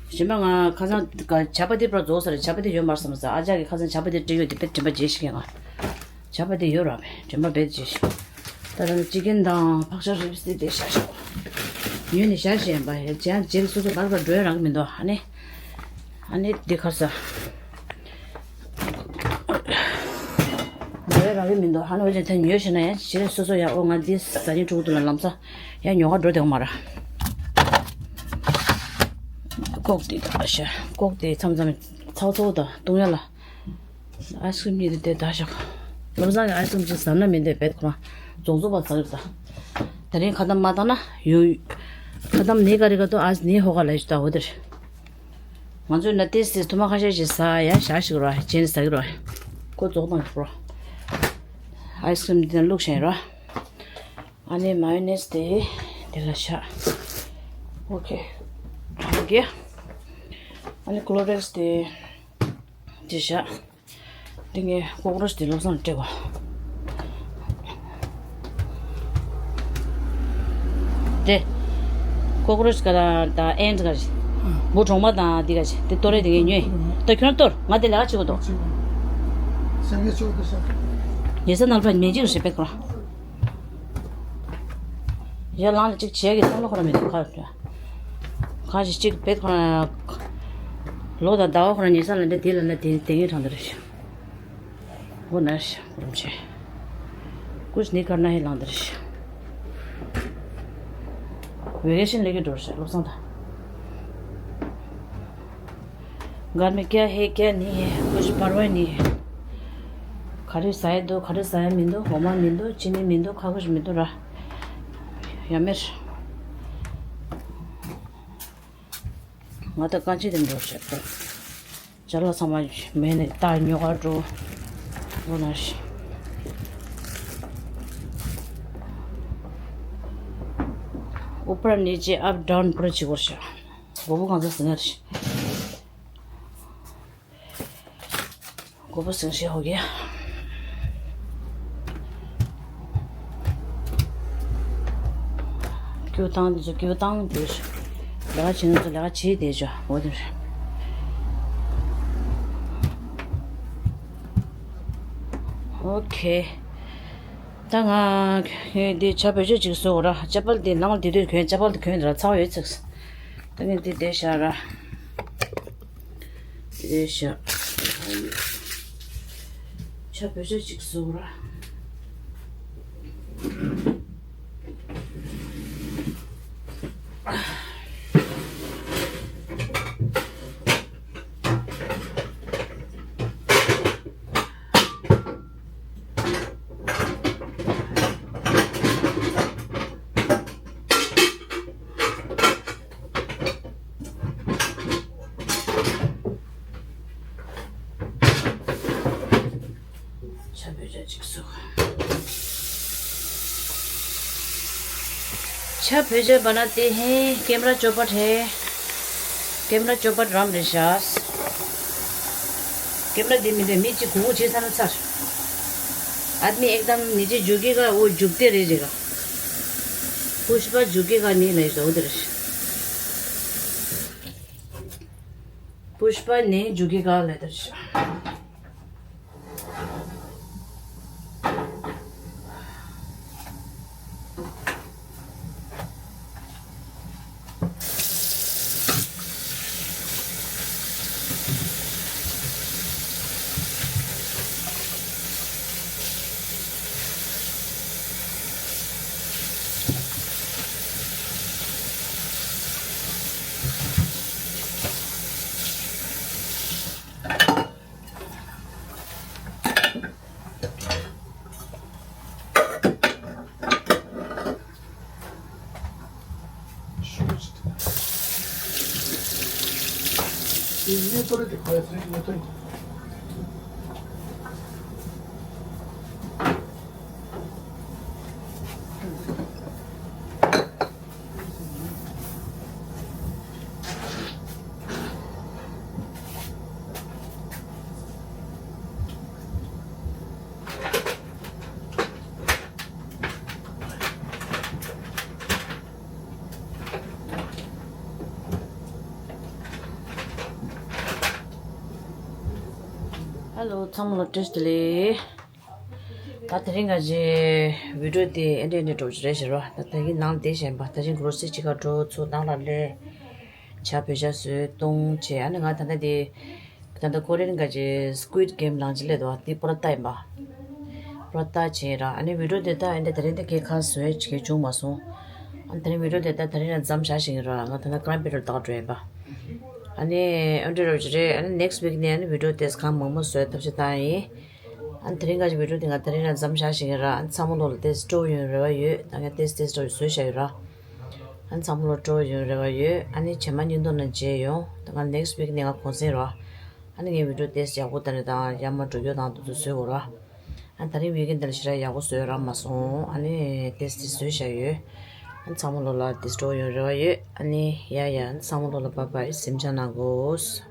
གཞན་པ་ང་ཁ་སང་ཇ་པ་ཏི་པར་རྫོགས་ས་རེད། ཇ་པ་ཏི་ཡོད་མ་རེད་བསམ་ས། ཨ་ཅག་གིས་ཁ་སང་ཇ་པ་ཏི་སྤྲད་ཡོད་དེ་དཔེ་དྲན་པ་བརྗེད་ཤག་ང་། ཇ་པ་ཏི་ཡོད་ར་བས་དྲན་པ་བརྗེད་ཤག་ད་ལྟ་ཅི་ཀན་དང་ཕག་ཤ་རིབ་སི་དེ་ཤ་ཤ། ཉོས་ནས་ཤ་ཤ་ཡིན་པ་ཡ་ཅན་རྗེས་སོ་སོ་བར་བར་འགྲོ་ཡ་རག་གི་མི་འདུག་ཨ་ནི། ཨ་ནི་འདི་ཁར་ས། ཉོས་རག་གི་མི་འདུག་ཧ་ནོ་ཅན་ཐ་ཉོས་ཤེ་ན་ཡང་ཞེ་སོ་སོ་ཡ་ཨོ་ང་འདི་ཟ་ཉིན་ཕྲུ་གུ་དུ་ལ་ལམ་ས་ཡ་ཉོ་ག་འགྲོ་དེ་མ་ར། ཀོག་དེ་ད་ཤ་ཀོག་དེ་མཚམས་མཚམས་ཚའོ་ཚའོ་དང་བཏུང་ཡ་ལ། ཨའི་སི་ཀྲིམ་གཉིས་དེ་དེ་ད་ཤ། ལམ་སང་གི་ཨའི་སི་ཀྲིམ་ཅིག་ཟ་ན་མི་འདོད་བེད་ཁོ་རང་རྫོང་ཚོ་བ་ཟ་གི་ད། དེ་རིང་ཁ་དམ་མ་བཏང་ན་ཡོད། ཁ་དམ་ནི་ག་རི་ག་ཏོ་ཨ་ནི་ཧོ་ག་ལ་ཞུ་ད་འོ་དེ་རེད། ང་ཚོས་ན་ཏེས་ཏེས་ཐུ་མ་ཁ་ཤས་ཤིག་ཟ་ཡ་ཞག་ཞིག་རོ་ཅན་ཟ་གི་རོ། ཁོ་རྫོགས་དང་རོ། ཨའི་སི་ཀྲིམ་འདི་ན་བླུགས་བཞིན་རོ། ཨ་ནི་མ་ཡོ་ནེས་དེ་དེ་ལ་བཞག་ཨོ་ཁེ། ཨོ་ཁེ། ཨ་ནི་ཀློ་རེག་སི་དེ་དེ་བཞག་འདི་ངས་ཀོག་རོ་ཆི་དེ་བློ་བཟང་ལ་སྤྲད་གོ། དེ། ཀོག་རོ་ཆི་ག་དང་དང་ཨེན་ཊི་ག་རེད། འབུ་གྲོག་མ་དང་འདི་ག་རེད། དེ་གཏོར་རེད། དེ་ངས་ཉོས། ད་ཁྱོད་རང་གཏོར། ང་དེ་ལས་ཀ་བྱེད་དགོས་འདུག་ཉེ་ས་ནང་ཕ་མེ་ཅིག་རེད་པས་ཁོ་རང་། ཡར་ལངས་ལ་གཅིག་བྱས་ཀྱི་བསམ་བློ་ཁོ་རང་མི་འདུག་ཁ་ཁ་ཅིག་གཅིག་བེད་ཁོ་རང་། ལོ་དང་ཟླ་བ་ཁོ་རང་ཉེ་ས་ལ་འདྲ་དེ་ལ་ན་དེ་དེ་ངའི་དྲང་དེ་རེད་ཤག་འོ་ན་ཤག་གོ་རིམ་ཆེ། ཀུཤ་ནི་ཀར་ན་ཧེ་ལངས་དེ་རེད་ཤག་ཝེ་ཀེ་ཤན་ལས་ཀྱི་འགྲོ་རེད་ཤག་བློ་བཟང་དང་། घर में क्या है क्या नहीं है कुछ परवाह नहीं है। ག་རེ་ཟ་ཡ་འདུག་ག་རེ་ཟ་ཡ་མི་འདུག་འོ་མ་མི་འདུག་ཅི་ནི་མི་འདུག་ཁ་ཁུ་ཞིག་མི་འདུག་ར། ཡ་མེར། ང་ད་ཀ་ཅི་དེ་འགྲོ་ཤག་ཅ་ལག་ཚང་མ་མེད་ནས་ད་ཉོ་ག་འགྲོ། འོ་ན་ཤི། ऊपर नीचे अप डाउन पूरा ཆི་གོ་ཤག་མགོ་བོ་གང་ཚ་ཟིན་ན་ཤི། མགོ་བོ་ཟིན་ཤི་ཧོ་གི། སྐྱོ་བཏང་དེ་ཚོ་སྐྱོ་བཏང་དེ་ཚོ། ལས་ཀ་བྱེད་ན་ཚོ་ལས་ཀ་བྱེད་དེ་ཚོ་འོ་དེ་རེད། ཨོ་ཁེ། ད་ང་འདི་ཇ་བོད་ཇ་ཅིག་བཟོ་དགོས་ར། ཇ་པལ་འདི་ནང་ལ་འདི་དུས་གྱོན་ཇ་པལ་འདི་གྱོན་འདི་ར་ཚ་བ་ཡོད་ཚིགས། ད་ངས་འདི་བསྡད་བཞག་ར། འདི་བསྡད་བཞག་ཇ་བོད་ཇ་ཅིག་བཟོ་དགོས་ར། ཇ་བོད་ཇ་ཅིག་བཟོ། ཇ་བོད་ཇ་བ་ན་དེ་ཧེ་ཀེམ་ར་ཅོ་པ་ཧེ། ཀེམ་ར་ཅོ་པ་རམ་རེ་ཤ། ཀེམ་ར་དེ་མི་དེ་མི་གཅིག་གུ་གུ་བྱེད་ས་ན་ཚར། आदमी एकदम नीचे झुकेगा वो झुकते रह जाएगा। पुष्पा झुकेगा नहीं नहीं तो उधर। पुष्पा नहीं झुकेगा लेदर। ཧེ་ལོ། ཚང་མ་ལ་བཀྲ་ཤིས་བདེ་ལེགས། ད་དེ་རིང་ང་ཚོའི་བི་ཌིའོ་དེ་ཨེ་འདྲས་ཨེ་འདྲས་འགྲོ་གི་རེད་ཟེར་བ། ད་དེ་གི་ནང་དེ་བཞིན་པ། ད་ཅིང་གོ་སི་རོ་སི་ཅིག་ག་འགྲོ་ཚུར་ནང་ལ་སླེབས། ཇ་བོད་ཇ་བཟོས་བཏུང་བྱས། ཨ་ནི་ང་ད་ལྟ་དེ། ད་ལྟ་ཀོ་རི་ཡན་ག་ཅིག་སི་ཀུའིཌ་གེམ་ལངས་ཅི་ལས་དོ། དེ་པོ་ར་ཏ་ཡིན་པ། པོ་ར་ཏ་བྱས་ར། ཨ་ནི་བི་ཌིའོ་དེ་ད་ཨེ་འདྲས་དེ་རིང་དེ་གས་ཁ་བཟོས་བྱེད་བྱུང་མ་སོང་། ཨ་ནི་དེ་རིང་བི་ཌིའོ་དེ་ད་དེ་རིང་ལ་མཚམས་བཞག་བཞིན་ཡིན་ར། ང་ད་ལྟ་ཀ་རན་པེ་ཊར་བདག་འགྲོ་ཡིན་པ། ཨ་ནི་ཨེ་འདྲས་རོ་ཅི་རེད། ཨ་ནི་ནེག་སི་ཊི་ཝིག་ནས་ཨ་ནི་བི་ཌིའོ་དེ་གང་མང་མང་བཟོས་ཐབས་ཤེས་བཏང་ཡིན། ཨ་ནི་དེ་རིང་ག་ཅིག་བི་ཌིའོ་དེ་ང་དེ་རིང་ལ་མཚམས་བཞག་བཞིན་ཡིན་ར། ཨ་ནི་ཚང་མ་ལོ་ལ་དེ་སྤྲོ་ཡོང་རེ་བ་ཡོད། ད་ངས་དེ་དེ་སྤྲོ་བཟོས་བཞག་ཡོད་ར། ཨ་ནི་ཚང་མ་ལོ་སྤྲོ་ཡོང་རེ་བ་ཡོད། ཨ་ནི་རྗེས་མ་སྙིང་དོན་ན་མཇལ་ཡོང་། ད་ང་ནེག་སི་ཊི་ཝིག་ནས་ང་གུང་སེང་ར། ཨ་ནི་ངའི་བི་ཌིའོ་དེ་ཡག་པོ་ད་ནི་དང་ཡར་མར་འགྲོ་རྒྱུ་དང་དེ་ཚོ་བཟོས་འོ་ར། ཨ་ནི་དེ་རིང་ཝིག་ཨེན་ཌི་ལ་ཞེ་དྲག་ཡག་པོ་བཟོས་རག་མ་སོང་། ཨ་ནི་དེ་དེ་བཟོས་བཞག་ཡོད། ཨ་ནི་ཚང་མ་ལོ་ལ་དེ་སྤྲོ་ཡོང་རེ་བ་ཡོད། ཨ་ནི་ཡ་ཡ། ཨ་ནི་ཚང་མ་ལོ་ལ་བཱའི་བཱའི། གཟིམ་འཇག་གནང་དགོས།